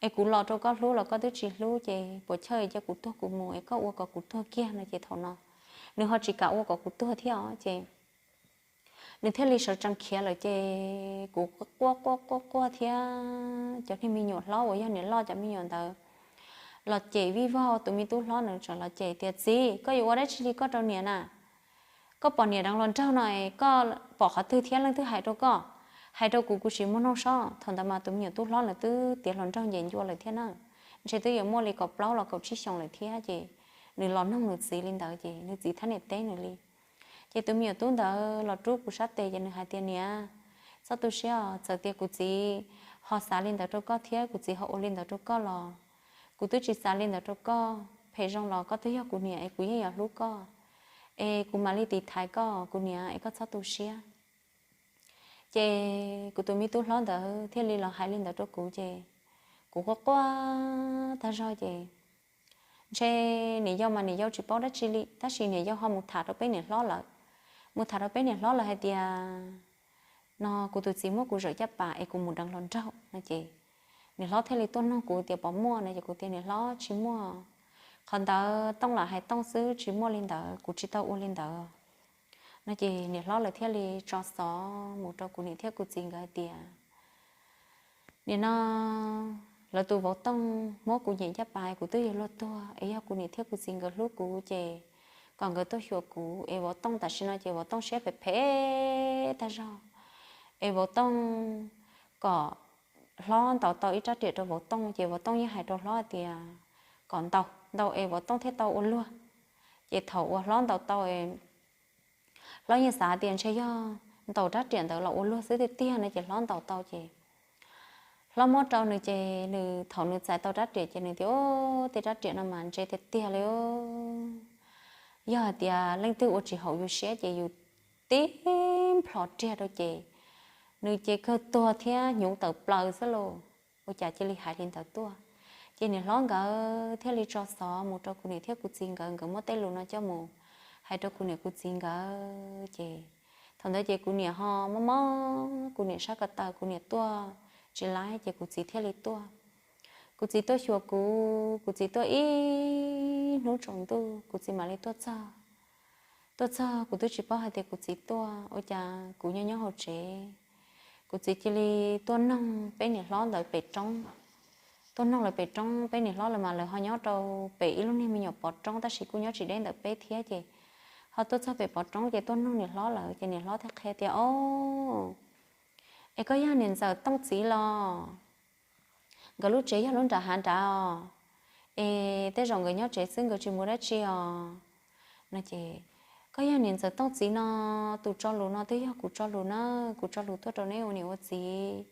es kuv los rau koj hlub los koj twb tsis hlub, ces puas chawj cia kuv tuag kuv mus es koj ua kom kuv tuag kiag no. Ces thaum no nws ho tsis kam ua kom kuv tuag thiab os, ces nws thiaj li sawv tsees khiav lawm. Ces kuv quaj quaj quaj quaj thiab cov niag me nyuam hlob uas yog niam loj cov me nyuam ntawd los cem vij vog, tus me tub hlob ntawd tseem los cem tias, Txiv, koj yuav ua dab tsi li koj rau niam na? Koj pom niam deev hluas nraug no es koj pom qhov twg thiab leej twg hais rau koj? Hais rau kuv, kuv tsis muaj noog sob. Thaum ntawd mas tus me nyuam tub hlob ntawd twb tiav hluas nraug nce ncua lawm thiab na, ntshe twb yuav muaj li kaum plaub los kaum tsib xyoos lawm thiab. Ces nws los noog nws txiv li ntawd, ces nws txiv thiaj niam teb nws li. Ces tus me nyuam tub ntawd los rub kuv sab tes, ces nws hais tias, Niam, txhob tu siab os, txawm tias kuv txiv ho xav li ntawd rau koj thiab kuv txiv ho ua li ntawd rau koj los kuv twb tsis xav li ntawd rau koj. Phem zoo los koj twb yog kuv niam es kuv yeej yuav hlub koj, es kuv mam li tiv thaiv koj kuv niam, es koj txhob tu siab. Ces kuv tus me tub hlob ntawd thiaj li los hais li ntawd rau kuv, ces kuv quaj quaj tag zog. Ces ntshe niam yau mas niam yau tsis paub dab tsi li, tab sis niam yau ho mus tham rau peb niam hlob lawm. Mus tham rau peb niam hlob lawm hais tias, No kuv tus txiv muab kuv zawm caj pas es kuv mus deev hluas nraug no. Ces niam hlob thiaj li tuaj noog kuv tias, Puas muaj no? Ces kuv tias, Niam hlob, tsis muaj. Qhov ntawd Tooj lam hais Tooj xwb, tsis muaj li ntawd, kuv tsis tau ua li ntawd no. Ces niam hlob lawv thiaj li tso xov mus rau kuv niam thiab kuv txiv nkawd hais tias, Nim no lawv tus vauv Tooj muab kuv nyem caj pas, kuv twb yuav luag tuag, es yog kuv niam thiab kuv txiv nkawd hlub kuv ces kom nkawd tuaj xyuas kuv. Es vauv Tooj tam sim no ces vauv Tooj siab phem phem tag zog. Es vauv Tooj kom hlob ntaus tau ib rab riam rau vauv Tooj, ces vauv Tooj yeej hais rau hlob tias kom ntaus ntaus es vauv Tooj thiaj tau ua luag. Ces thaum uas hlob ntaus tau, hlob yeej xav tias ntshe yog ntaus rab riam ntawd los ua luag xwb tiag tiag no, ces hlob ntaus tau ces hlob muab rau nws, ces nws thaum nws txais tau rab riam ces nws tias, Ub, tej rab riam no mas ntse tiag tiag li. Yog hais tias leej twg ua tsis haum yus siab ces yus tib nplhos riag rau ces nws ces kawg tuag thiab hnyuv tawm plaws xwb lauj. Ua cas cia li hais li ntawd tuaj? Ces niam hlob nkawd thiaj li tso xov mus rau kuv niam thiab kuv txiv nkawd, nkawd muab tej lus no coj mus hais rau kuv niam kuv txiv nkawd. Ces thaum ntawd ces kuv niam ho mob mob, kuv niam sab ko taw, kuv niam tuaj tsis laib, ces kuv txiv thiaj li tuaj. Kuv txiv tuaj xyuas kuv, kuv txiv tuaj ib hnub tsaus ntuj kuv txiv mam li tuaj txog. Tuaj txog kuv twb tsis paub hais tias kuv txiv tuaj, ua cas kuv nyob nyob hauv tsev, kuv txiv cia li tuaj noog peb niam hlob ntawd pem roob. Tuaj noog lawv pem roob, peb niam hlob lawv mas lawv ho nyob rau pem ib lub niag me nyuam pov roob tab sis kuj nyob tsis deb ntawm peb thiab. Ces ho tuaj txog pem pov roob ces tuaj noog niam hlob lawm, ces niam hlob thiaj qhia tias, Ob, es koj yog niam ntxawm Tooj txiv los? Nkawd lub tsev yog lub nram hav nrad os, es tej zaum nkawd nyob tsev xwb nkawd tsis mus dab tsi os no. Ces, Koj yog niam ntxawm Tooj txiv no, tus tso lus no twb yog kuv tso lus na, kuv tso lus tuaj rau neb ua niam ua txiv.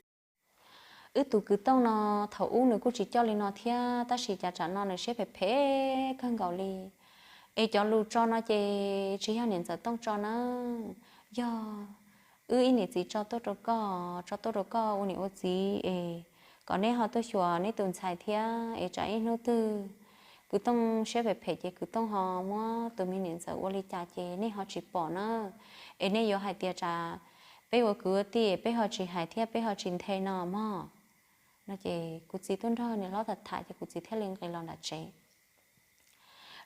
Wb tus kwv Tooj no thaum ub nws kuj tsis coj li no thiab tab sis cas tsam no nws siab phem phem kawg nkaus li. Es cov lus tso no ces tsis yog niam ntxawm Tooj tso na, yog wb ib niam txiv tso tuaj rau koj, tso tuaj rau koj ua niam ua txiv es kom neb ho tuaj xyuas neb tus ntxhais thiab es tsam ib hnub twg kwv Tooj siab phem phem ces kwv Tooj ho muab tus me niam ntxawm ua li cas ces nej ho tsis pom na. Es nej yuav hais tias tsam peb ua kwv ua tij peb ho tsis hais thiab peb ho tsis nthe no mog. No ces kuv txiv tuaj nrog niam hlob tham tham ces kuv txiv thiaj li nqis los nram tsev.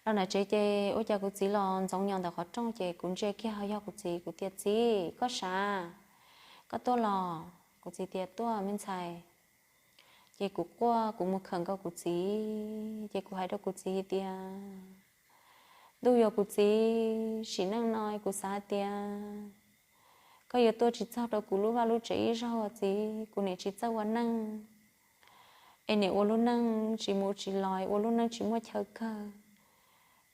Los nram tsev ces ua cas kuv txiv los ntxoov nyo ntawm qhov rooj ces kuv ntsia kiag ho yog kuv txiv, kuv tias, Txiv, koj sav, koj tuaj los? Kuv txiv tias, Tuaj me ntxhais. Ces kuv quaj kuv mus khawm nkaus kuv txiv ces kuv hais rau kuv txiv tias, Ntuj yuav kuv txiv, sim neej no kuv xav hais tias koj yuav tuaj tsis txog rau kuv lub vaj lub tsev ib zaug txiv, kuv niam tsis txawj ua neej, es niam ua lub neej tsis mus tsis los, ua lub neej tsis muaj chaw kawg,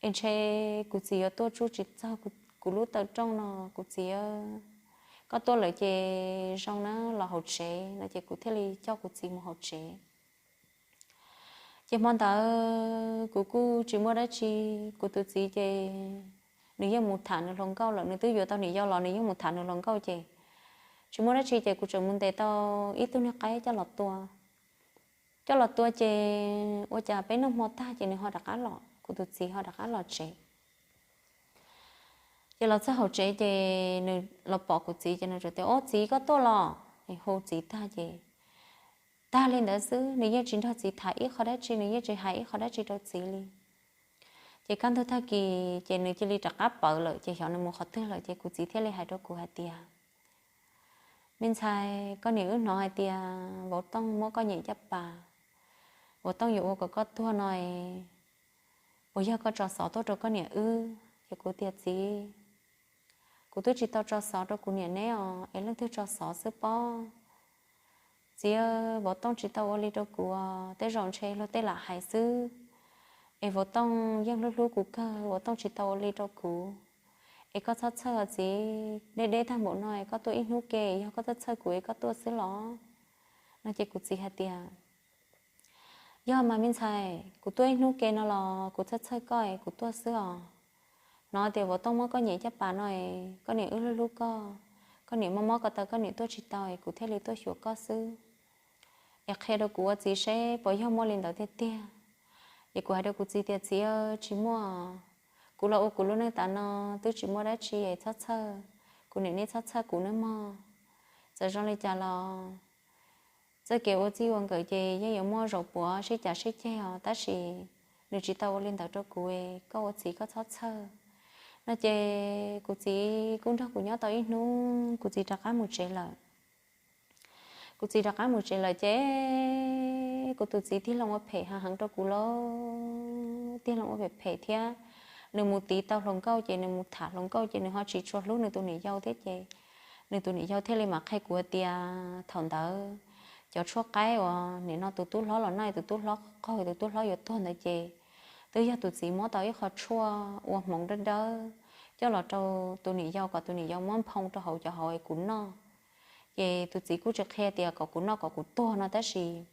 es ntshe kuv txiv yuav tuaj tsuj tsis txog kuv lub taw rooj no kuv txiv. Koj tuaj lawm ces zoo na, los hauv tsev no ces kuv thiaj li coj kuv txiv mus hauv tsev. Ces hmo ntawd kuv kuj tsis muaj dab tsi, kuv tus txiv ces nws yeej mus tham nws hluas nkauj lawm, nws twb yuav tau niam yau los nws yeej mus tham nws hluas nkauj ces tsis muaj dab tsi ces kuv tseem mus ntes tau ib tug niag qaib coj los tua. Coj los tua ces ua cas peb noj hmo tag ces nws ho rov qab los, kuv tus txiv ho rov qab los tsev. Ces los txog hauv tsev ces nws los pom kuv txiv ces nws txawm tias, Ob, txiv, koj tuaj los? Hu txiv tag ces tag li ntawd xwb, nws yeej tsis nrog txiv tham ib qho dab tsi, nws yeej tsis hais ib qho dab tsi rau txiv li. Ces kaj ntug tag kis ces nws cia li rov qab pawv lawm, ces xyov nws mus qhov twg lawm, ces kuv txiv thiaj li hais rau kuv hais tias, me ntxhais, koj niam wb hnov hais tias vauv tooj muab koj nyem caj pas, vauv tooj yuav ua kom koj tuag no, puas yog koj tso xov tuaj rau koj niam wb? Ces kuv tias, txiv, kuv twb tsis tau tso xov rau kuv niam neb os, es leej twg tso xov xwb pob? Txiv, vauv tooj tsis tau ua li rau kuv, tej zaum ntshe luag tej lam hais xwb, es vauv tooj yeej hlub hlub kuv kawg, vauv tooj tsis tau ua li rau kuv. Es koj txhob txhawj os txiv, deb deb tag npaum no es koj tuaj ib hnub ke, yog koj txhob txhawj kuv es koj tuaj xwb los? No ces kuv txiv hais tias, yog mas me ntxhais, kuv tuaj ib hnub ke no los kuv txhob txhawj koj es kuv tuaj xwb os. Hnov tias vauv tooj muab koj nyem caj pas no es koj niam wb hlub hlub koj, koj niam mob mob ko taw koj niam tuaj tsis tau es kuv thiaj li tuaj xyuas koj xwb. Es qhia rau kuv ua txiv seb puas yog muaj li ntawd tiag tiag. Ces kuv hais rau kuv txiv tias, txiv, tsis muaj, kuv los ua kuv lub neej tas no twb tsis muaj dab tsi es txhob txhawj, kuv niam nej txhob txhawj kuv nawb mog. Txawm zoo li cas los txoj kev ua txij ua nkawm ces yeej yuav muaj zaus puav sib cav sib ceg os, tab sis nws tsis tau ua li ntawd rau kuv, koj ua txiv koj txhob txhawj. No ces kuv txiv kuj nrog kuv nyob tau ib hnub, kuv txiv rov qab mus tsev lawm. Kuv txiv rov qab mus tsev lawm ces kuv tus txiv tig loo ua phem heev heev rau kuv lauj, tig loo ua phem phem thiab. Nws mus tiv tau hluas nkauj ces nws mus tham hluas nkauj ces nws ho tsis tshua hlub nws tus niam yau thiab ces nws tus niam yau thiaj li mam qhia kuv tias thaum ntawd cov tshuaj qaib uas nim no tus tub hlob los noj, tus tub hlob qaug, tus tub hlob yuav tuag ntawd ces twb yog tus txiv muab tau ib qho tshuaj ua hmoov dawb dawb coj los rau tus niam yau kom tus niam yau muab nphoo rau hauv cov hauv es kuv noj. Ces tus txiv kuj tsis qhia tias kom kuv noj kom kuv tuag no tab sis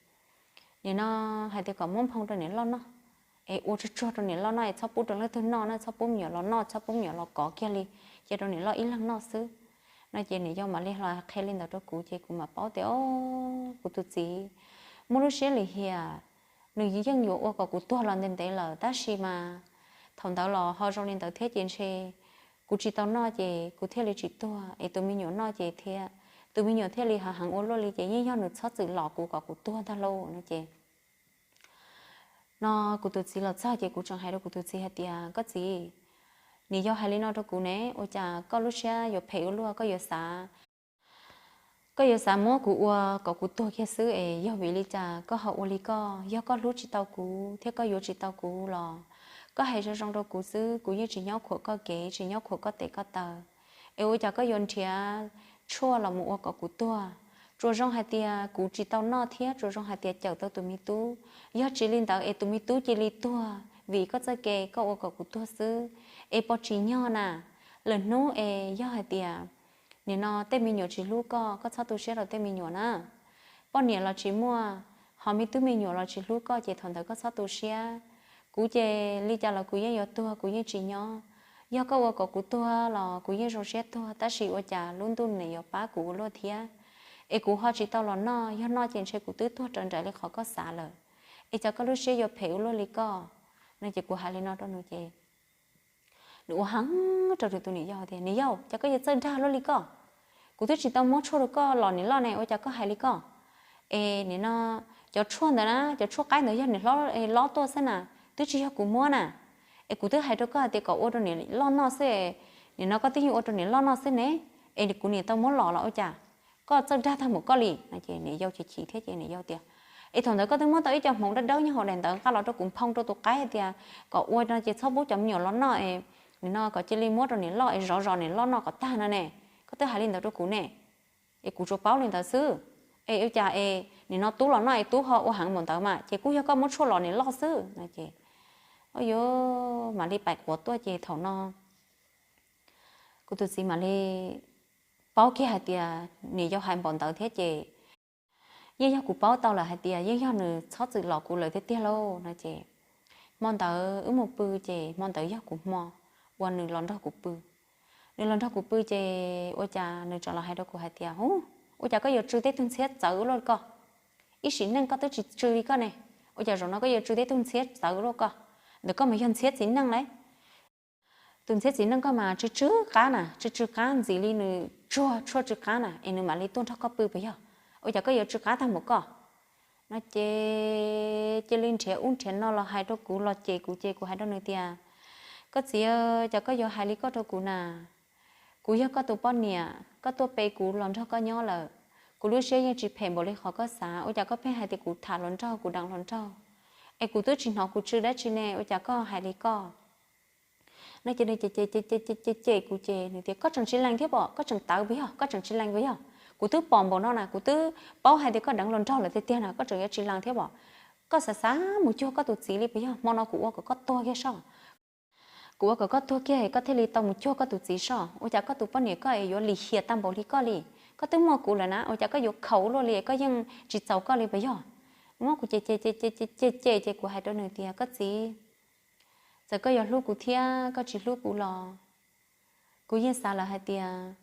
nim no hais tias kom muab nphoo rau niam loj noj, es ua tsuag tsuag rau niam loj noj es txhob pub rau leej twg noj na, txhob pub me nyuam los noj, txhob pub me nyuam los kov kiag li, cia rau niam loj ib leeg noj xwb. No ces niam yau mam li los qhia li ntawd rau kuv ces kuv mam paub tias o, kuv tus txiv muaj lub siab lim hiam, nws yeej yuav ua kom kuv tuag los ntev ntev lawm tab sis mas thaum ntawd los ho zoo li ntawd thiab ces ntshe kuv tsis tau noj ces kuv thiaj li tsis tuag es tus me nyuam noj ces thiab, tus me nyuam thiaj li ho heev ua luaj li ces yeej yog nws txhob txwm los kuv kom kuv tuag ntag lauj no ces no kuv tus txiv los txog ces kuv tseem hais rau kuv tus txiv hais tias koj txiv, niam yau hais li no rau kuv ne, ua cas koj lub siab yuav phem ua luaj, koj yuav xav koj yuav xav muab kuv ua kom kuv tuag kiag xwb es yog vim li cas koj ho ua li koj? Yog koj hlub tsis tau kuv thiab koj yuav tsis tau kuv los koj hais zoo zoo rau kuv xwb, kuv yeej tsis nyob khuam koj kev, tsis nyob khuam koj tes koj taw, es ua cas koj yuav nrhiav tshuaj los mus ua kom kuv tuag? Tsuas zoo hais tias kuv tsis tau noj thiab tsuas zoo hais tias cawm tau tus me tub, yog tsis li ntawd es tus me tub cia li tuag vim koj txoj kev koj ua kom kuv tuag xwb. Es pov tsis nyog na, lwm hnub es yog hais tias nim no tej me nyuam tsis hlub koj, koj txhob tu siab rau tej me nyuam na. Poj niam los tsis muaj, ho me tub me nyuam los tsis hlub koj ces thaum ntawd koj txhob tu siab. Kuv ces li cas los kuv yeej yuav tuag, kuv yeej tsis nyob. Yog koj ua kom kuv tuag los kuv yeej zoo siab tuag, tab sis ua cas lub ntuj nim yuav pab kuv ua luaj thiab. Es kuv ho tsis tau los noj, yog noj ces ntshe kuv twb tuag raws nraim li qhov koj xav lawm. Es cas koj lub siab yuav phem ua luaj li koj? No ces kuv hais li no rau nws ces nws ua heev rau nws tus niam yau tias, niam yau, cas koj yuav txawj dag luaj li koj? Kuv twb tsis tau muab tshuaj rau koj los niam loj ne, ua cas koj hais li koj? Es nim no cov tshuaj ntawd na, cov tshuaj qaib ntawd yog niam hlob lob tuaj xwb na, twb tsis yog kuv muab na. Es kuv twb hais rau koj hais tias kom ua rau niam loj noj xwb, nim no koj twb yeej ua rau niam loj noj xwb ne, es kuv niam tau muab los los ua cas koj txawj dag tag npaum koj li no ces niam yau chim chim thiab ces niam yau tias, es thaum ntawd koj twb muab tau ib co hmoov dawb dawb nyob hauv daim ntawv nqa los rau kuv nphoo rau tus qaib hais tias kom ua no ces txhob pub cov me nyuam los noj es nim no kom cia li muab rau niam loj es zov zov niam loj noj kom tag no ne, koj twb hais li ntawd rau kuv ne. Es kuv tsuas paub li ntawd xwb. Es ua cas es nim no tub los noj es tub ho ua heev npaum ntawd mas ces kuj yog koj muab tshuaj los niam loj xwb no ces, o yuav mam li paim quav tuaj ces thaum no kuv tus txiv mam li paub kiag hais tias niam yau hais npaum ntawd thiab ces yeej yog kuv paub tau lawm hais tias yeej yog nws txhob txwm los kuv lawm tiag tiag lauj no ces hmo ntawd wb mus pw ces hmo ntawd yog kuv hmo uas nws los nrog kuv pw. Nws los nrog kuv pw ces ua cas nws tseem los hais rau kuv hais tias, hu, ua cas koj yuav tsw tej tug ntxhiab txawv ua luaj koj? Ib sim neej koj twb tsis tsw li koj ne, ua cas zaum no koj yuav tsw tej tug ntxhiab txawv ua luaj koj? Ntawm koj mas yog ntxhiab txiv neej lauj. Tus ntxhiab txiv neej koj mas tsw tsw qab na, tsw tsw qab ntxim li nws tsuag tshuaj tsw qab na es nws mam li tuaj nrog koj pw puas yog? Ua cas koj yuav tsw qab tag npaum koj? No ces cia li nrhiav ub nrhiav no los hais rau kuv los cem kuv ces kuv hais rau nws tias, koj txiv, cas koj yuav hais li koj rau kuv na? Kuv yog koj tus poj niam, koj tuaj pe kuv los nrog koj nyob lawm, kuv lub siab yeej tsis phem npaum li qhov koj xav, ua cas koj pheej hais tias kuv tham hluas nraug, kuv deev hluas nraug, es kuv twb tsis hnov kuv tsw dab tsi ne, ua cas koj hais li koj? No ces nws cem cem cem kuv ces nws tias, koj tseem tsis lees thiab pom, koj tseem tawv puas yog, koj tseem tsis lees puas yog? Kuv twb pom npaum no na, kuv twb paub hais tias koj deev hluas nraug lawm tiag tiag na, koj tseem yuav tsis lees thiab pom? Koj xav xav mus cuag koj tus txiv li puas yog? Hmo no kuv ua kom koj tuag kiag soj, kuv ua kom koj tuag kiag koj thiaj li tau mus cuag koj tus txiv soj. Ua cas koj tus poj niam koj es yuav lim hiam tag npaum li koj li? Koj twb muaj kuv lawm na, ua cas koj yuav khaus luaj li, koj yeej tsis txaus koj li puas yog? Muab kuv cem cem cem cem cem ces kuv hais rau nws tias, koj txiv, txawm koj yuav hlub kuv thiab koj tsis hlub kuv los kuv yeej xav lawm hais tias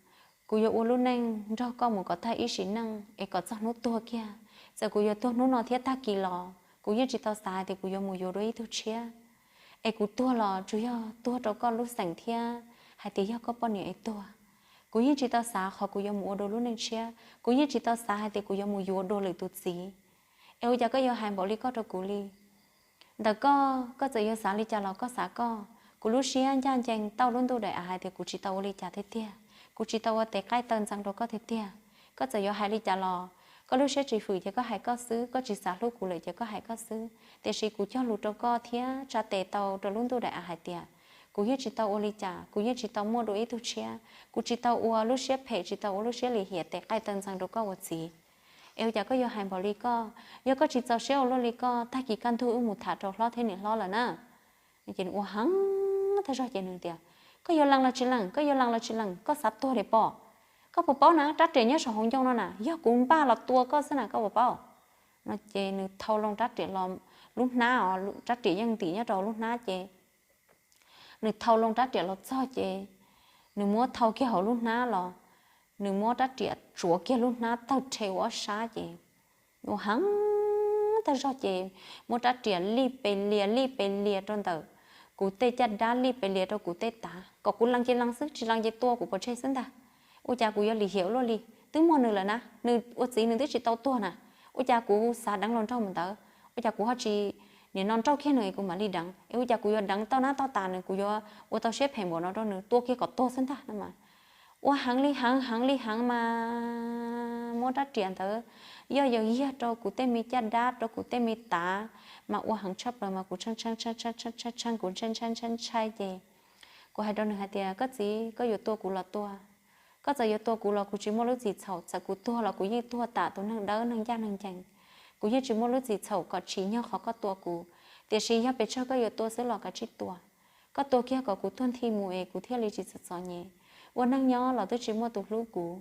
kuv yuav ua lub neej nrog koj mus kom tag ib sim neej es kom txog hnub tuag kiag. Txawm kuv yuav tuag hnub no thiab tag kis los kuv yeej tsis tau xav hais tias kuv yuav mus yuav dua ib tug tshiab, es kuv tuag los tsuas yog tuag rau koj lub xeem thiab hais tias yog koj poj niam es tuag. Kuv yeej tsis tau xav qhov kuv yuav mus ua dua lub neej tshiab, kuv yeej tsis tau xav hais tias kuv yuav mus yuav dua lwm tus txiv. Es ua cas koj yuav hais npaum li koj rau kuv li? Ntawm koj, koj txawm yuav xav li cas los koj xav koj, kuv lub siab ncaj ncees tau lub ntuj daim av hais tias kuv tsis tau ua li cas tiag tiag, kuv tsis tau ua tes qaij taw ntxeev rau koj tiag tiag. Koj txawm yuav hais li cas los koj lub siab tsis fwm ces koj hais koj xwb, koj tsis xav hlub kuv lawm ces koj hais koj xwb, tiam sis kuv cog lus rau koj thiab tsa tes tau rau lub ntuj daim av hais tias kuv yeej tsis tau ua li cas, kuv yeej tsis tau muaj dua ib tug tshiab, kuv tsis tau ua lub siab phem, tsis tau ua lub siab lim hiam tes qaij taw ntxeev rau koj ua txiv. Es ua cas koj yuav hais npaum li koj? Yog koj tsis txaus siab ua luaj li koj, tag kis kaj ntug wb mus tham rau hlob thiab niam hlob lawm na. Ces nws ua heev tag zog ces nws tias, koj yuav lees los tsis lees, koj yuav lees los tsis lees, koj xav tuag li pom? Koj puas paub na, rab riam nyob saum hauv ncoo no na, yog kuv npaj los tua koj xwb na, koj puas paub? No ces nws thau loo rab riam los, lub hnab os, rab riam yeej ntim nyob rau lub hnab ces nws thau loo rab riam los txog ces nws muab thau kiag hauv lub hnab los, nws muab rab riam tsuav kiag lub hnab tawg rhe ua ob sab ces ua heev tag zog ces muab rab riam lij pes lias lij pes lias rau ntawm kuv tej caj dab, lij pes lias rau kuv tej tav, kom kuv lees ces lees xwb, tsis lees ces tua kuv pov tseg xwb ntag. Ua cas kuv yuav lim hiam ua luaj li? Twb muaj nws lawm na, nws ua txiv nws twb tsis tau tuag na, ua cas kuv xav deev hluas nraug mus ntawd, ua cas kuv ho tsis, nim no nrauj kiag nws es kuv mam li deev, es ua cas kuv yuav deev tau nab tau tas nws, kuv yuav ua tau siab phem npaum no rau nws, tua kiag kom tuag xwb ntag no mas. Ua heev li heev, heev li heev mas muab rab riam ntawd yoj yaws yiag rau kuv tej me caj dab, rau kuv tej me tav, mas ua heev tshaj plaws mas kuv tshee tshee tshee tshee kuv tshee tshee tshee ntshai ces kuv hais rau nws hais tias, koj txiv, koj yuav tua kuv los tua, koj txawm yuav tua kuv los kuv tsis muaj lub txim txhaum, txawm kuv tuag los kuv yeej tuag tam tus neeg dawb neeg ncaj neeg ncees, kuv yeej tsis muaj lub txim txhaum kom tsim nyog qhov koj tua kuv, tiam sis yog pes tsawg koj yuav tua xwb los kav tsij tua. Koj tua kiag kom kuv tuag nthi mus es kuv thiaj li tsis txom txom nyem. Ua neej nyob los twb tsis muaj tus hlub kuv,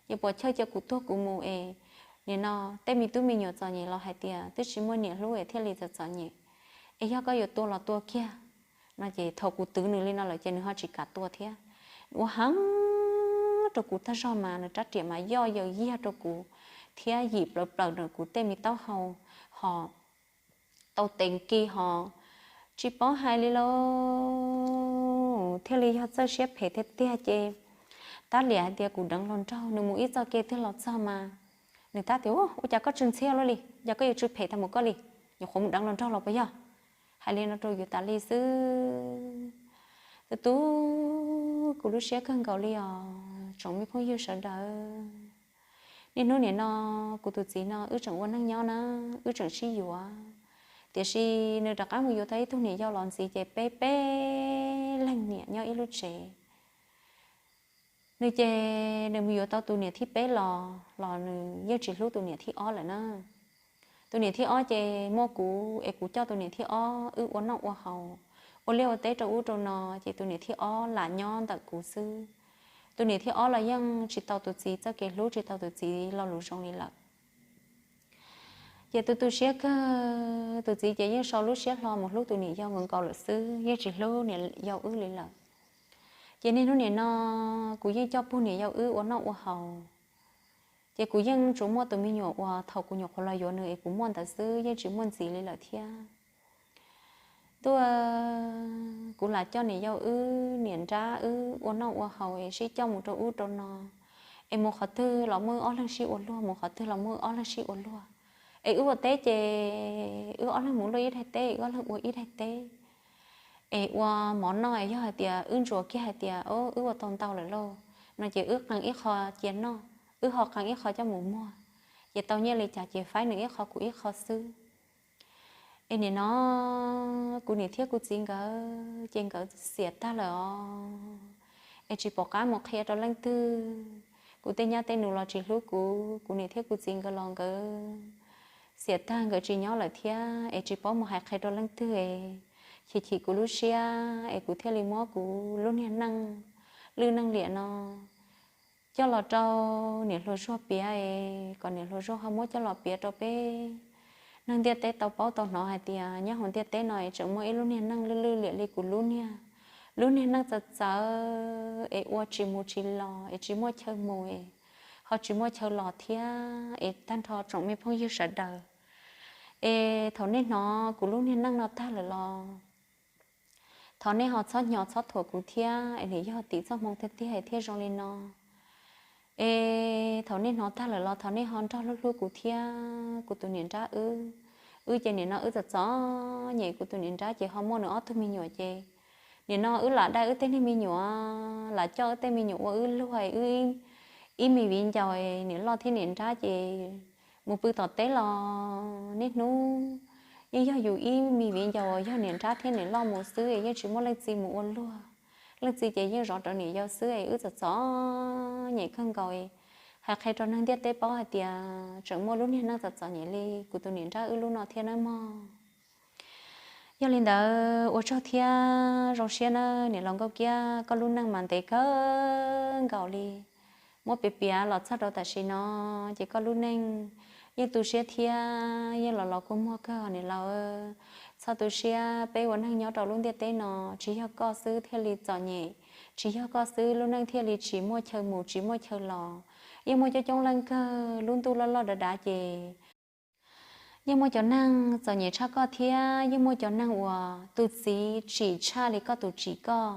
ces puas chawj cia kuv tuag kuv mus es nim no tej me tub me nyuam txom nyem los hais tias twb tsis muaj niam hlub es thiaj li txom txom nyem. Es yog koj yuav tua los tua kiag. No ces thaum kuv twv nws li no lawm ces nws ho tsis kam tua thiab. Ua heev rau kuv tag zog mas nws rab riam mas yoj yaws yiag rau kuv thiab yim plaws plaws rau kuv tej me taub hau ho tau tes nkis ho tsis paub hais li lauj, thiaj li yog txawj siab phem tiag tiag ces tab liam hais tias kuv deev hluas nraug, nws mus ib txoj kev twg los txog mas nws tab tias, ua cas koj tsw ntxhiab luaj li, cas koj yuav tsw phem tag mus koj li, nyuam qhuav mus deev hluas nraug los puas yog? Hais li no rau yus tas li xwb. Tus tub, kuv lub siab kawg nkaus li os tsoom me phooj ywg sawv daws. Niaj hnub nim no kuv tus txiv no wb tseem ua neej nyob na, wb tseem sib yuav, tiam sis nws rov qab mus yuav tau ib tug niam yau los ntxiv ces peb peb leeg niam nyob ib lub tsev. Nws ces nws mus yuav tau tus niam thib peb los los nws yeej tsis hlub tus niam thib ob lawm na. Tus niam thib ob ces muaj kuv es kuv coj tus niam thib ob wb ua noj ua haus, ua liaj ua teb rau ub rau no ces tus niam thib ob lam nyob ntawm kuv xwb. Tus niam thib ob los yeej tsis tau tus txiv txoj kev hlub, tsis tau tus txiv lo lus zoo li lawm. Ces tus tu siab kawg, tus txiv ces yeej sau lub siab hlo mus hlub tus niam yau nkaus nkaus lawm xwb, yeej tsis hlub niam yau wb li lawm. Ces niaj hnub nim no kuv yeej coj pug niam yau wb ua noj ua haus. Ces kuv yeej tsuas muaj tus me nyuam uas thaum kuv nyuam qhuav los yuav nws es kuv muaj ntawd xwb, yeej tsis muaj ntxiv li lawm thiab. Tuaj, kuv lam coj niam yau wb niam nrab wb ua noj ua haus es sib coj mus rau ub rau no, es mus qhov twg los muaj wb ob leeg sib ua luag, mus qhov twg los muaj wb ob leeg sib ua luag. Es wb ua teb ces wb ob leeg mus luaj ib daig teb, wb ob leeg ua ib daig teb, es ua mov noj, es yog hais tias wb ntsuas kiag hais tias, o, wb ua tau ntau lawm lauj no ces wb qee ib qho cia noj, wb ho qee ib qho coj mus muag, ces tau nyiaj li cas ces faib nws ib qho kuv ib qho xwb. Es nim no kuv niam thiab kuv txiv nkawd ces nkawd xiam tag lawm os, es tsis pom qab mus qhia rau leej twg. Kuv tej nyab tej nus los tsis hlub kuv, kuv niam thiab kuv txiv nkawd los nkawd xiam tag, nkawd tsis nyob lawm thiab, es tsis paub mus hais qhia rau leej twg es chim chim kuv lub siab, es kuv thiaj li muab kuv lub niag neej lwj neej liam no coj los rau niam hluas Zuag piav, es kom niam hluas Zuag ho muab coj los piav rau peb neeg ntiaj teb tau paub tau hnov hais tias nyob hauv ntiaj teb no es tseem muaj ib lub niag neej lwj lwj liam li kuv lub niag, lub niag neej txawv txawv es ua tsis mus tsis los, es tsis muaj chaw mus, es ho tsis muaj chaw los thiab, es tag nrho tsoom me phooj ywg sawv daws, es thaum nej hnov kuv lub niag neej no tag lawm los thov nej ho txhob hnyo txhob thuam kuv thiab, es nws yog tim txoj hmoo tiag tiag thiaj zoo li no. Es thaum nej hnov tag lawm los thov nej ho nrog hlub hlub kuv thiab kuv tus niam nrab wb. Wb ces nim no wb txom txom nyem, kuv tus niam nrab ces ho muaj nws ob tug me nyuam ces nim no wb lam dai wb tej niag me nyuam, lam coj wb tej me nyuam ua wb luag, wb ib me viv ncaus, niam loj thiab niam nrab ces mus pw tom teb los niaj hnub yeej yog yus ib me viv ncaus uas yog niam nrab thiab niam loj mus xwb, yeej tsis muaj leej txiv mus ua luag. Leej txiv ces yeej zov rawv niam yau xwb, wb txom txom nyem kawg nkaus. Hais qhia rau neeg ntiaj teb paub hais tias tseem muaj lub niag neej txom txom nyem li kuv tus niam nrab wb lub no thiab nawb mog. Yog li ntawd ua tsaug thiab zoo siab nawb niam laus Nkauj Kiab, koj lub neej mas ntev kawg nkaus li. Muab piav piav los txog rau tam sim no ces koj lub neej yeej tu siab thiab yeej los los kua muag kawg niam laus. Txhob tu siab, peb ua neeg nyob rau lub ntiaj teb no tsis yog koj xwb thiaj li txom nyem, tsis yog koj xwb lub neej thiaj li tsis muaj chaw mus tsis muaj chaw los. Yeej muaj coob coob leej kawg, lub ntuj loj loj dav dav ces yeej muaj cov neeg txom nyem tshaj koj thiab yeej muaj cov neeg uas tus txiv tsim tshaj li koj tus tsim koj.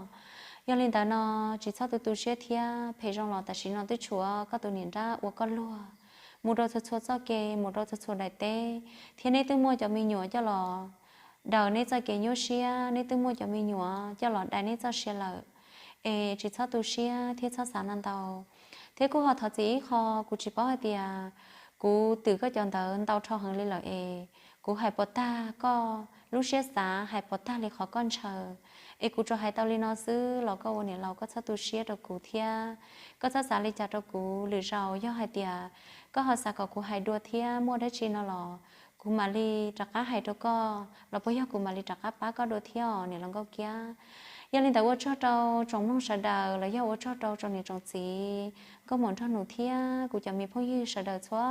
Yog li ntawd no tsis txhob tu tu siab thiab, phem zoo los tam sim no twb tshuav koj tus niam nrab ua koj luag, mus rau txhua txhua txoj kev, mus rau txhua txhua daim teb, thiab neb twb muaj cov me nyuam coj los daws neb txoj kev nyuaj siab, neb twb muaj cov me nyuam coj los dai neb txoj sia lawm. Es tsis txhob tu siab thiab txhob xav no ntau. Thiab kuj ho thov txim ib qho, kuv tsis paub hais tias kuv twm koj cov ntawd ntau dhau heev li lawm es kuv hais pov tag koj lub siab xav, hais pov tag li qhov koj ntshaw. Es kuv tsuas hais tau li no xwb los koj ua niam laus koj txhob tu siab rau kuv thiab koj txhob xav li cas rau kuv. Lwm zaus yog hais tias koj ho xav kom kuv hais dua thiab muaj dab tsi no los kuv mam li rov qab hais rau koj los puas yog kuv mam li rov qab pab koj dua thiab os niam laus Nkauj Kiab. Yog li ntawd ua tsaug rau tsoom mloog sawv daws los yog ua tsaug rau tsoom niam tsoom txiv, nkauj muam nraug nus thiab kuv cov me phooj ywg sawv daws txhua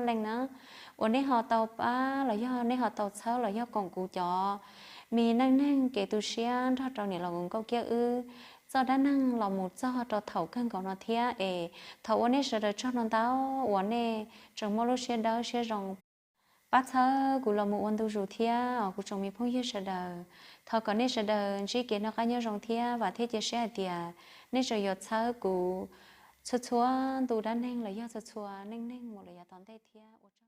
leej na, uas nej ho tau pab los yog nej ho tau txhawb los yog koom kuv cov me neej neeg kev tu siab nrog rau niam laus Nkauj Kiab wb txoj dab neeg los mus txog rau thaum kawg nkaus no thiab. Es thov ua nej sawv daws tsaug no ntau uas nej tseem muaj lub siab dawb siab zoo pab txhawb kuv los mus ua ntu zus thiab os kuv tsoom me phooj ywg sawv daws. Thov kom nej sawv daws ntsib kev noj qab nyob zoo thiab vam thiab cia siab hais tias nej tseem yuav txhawb kuv txhua txhua ntu dab neeg los yog txhua txhua neej neeg mus lawm yav tom ntej thiab.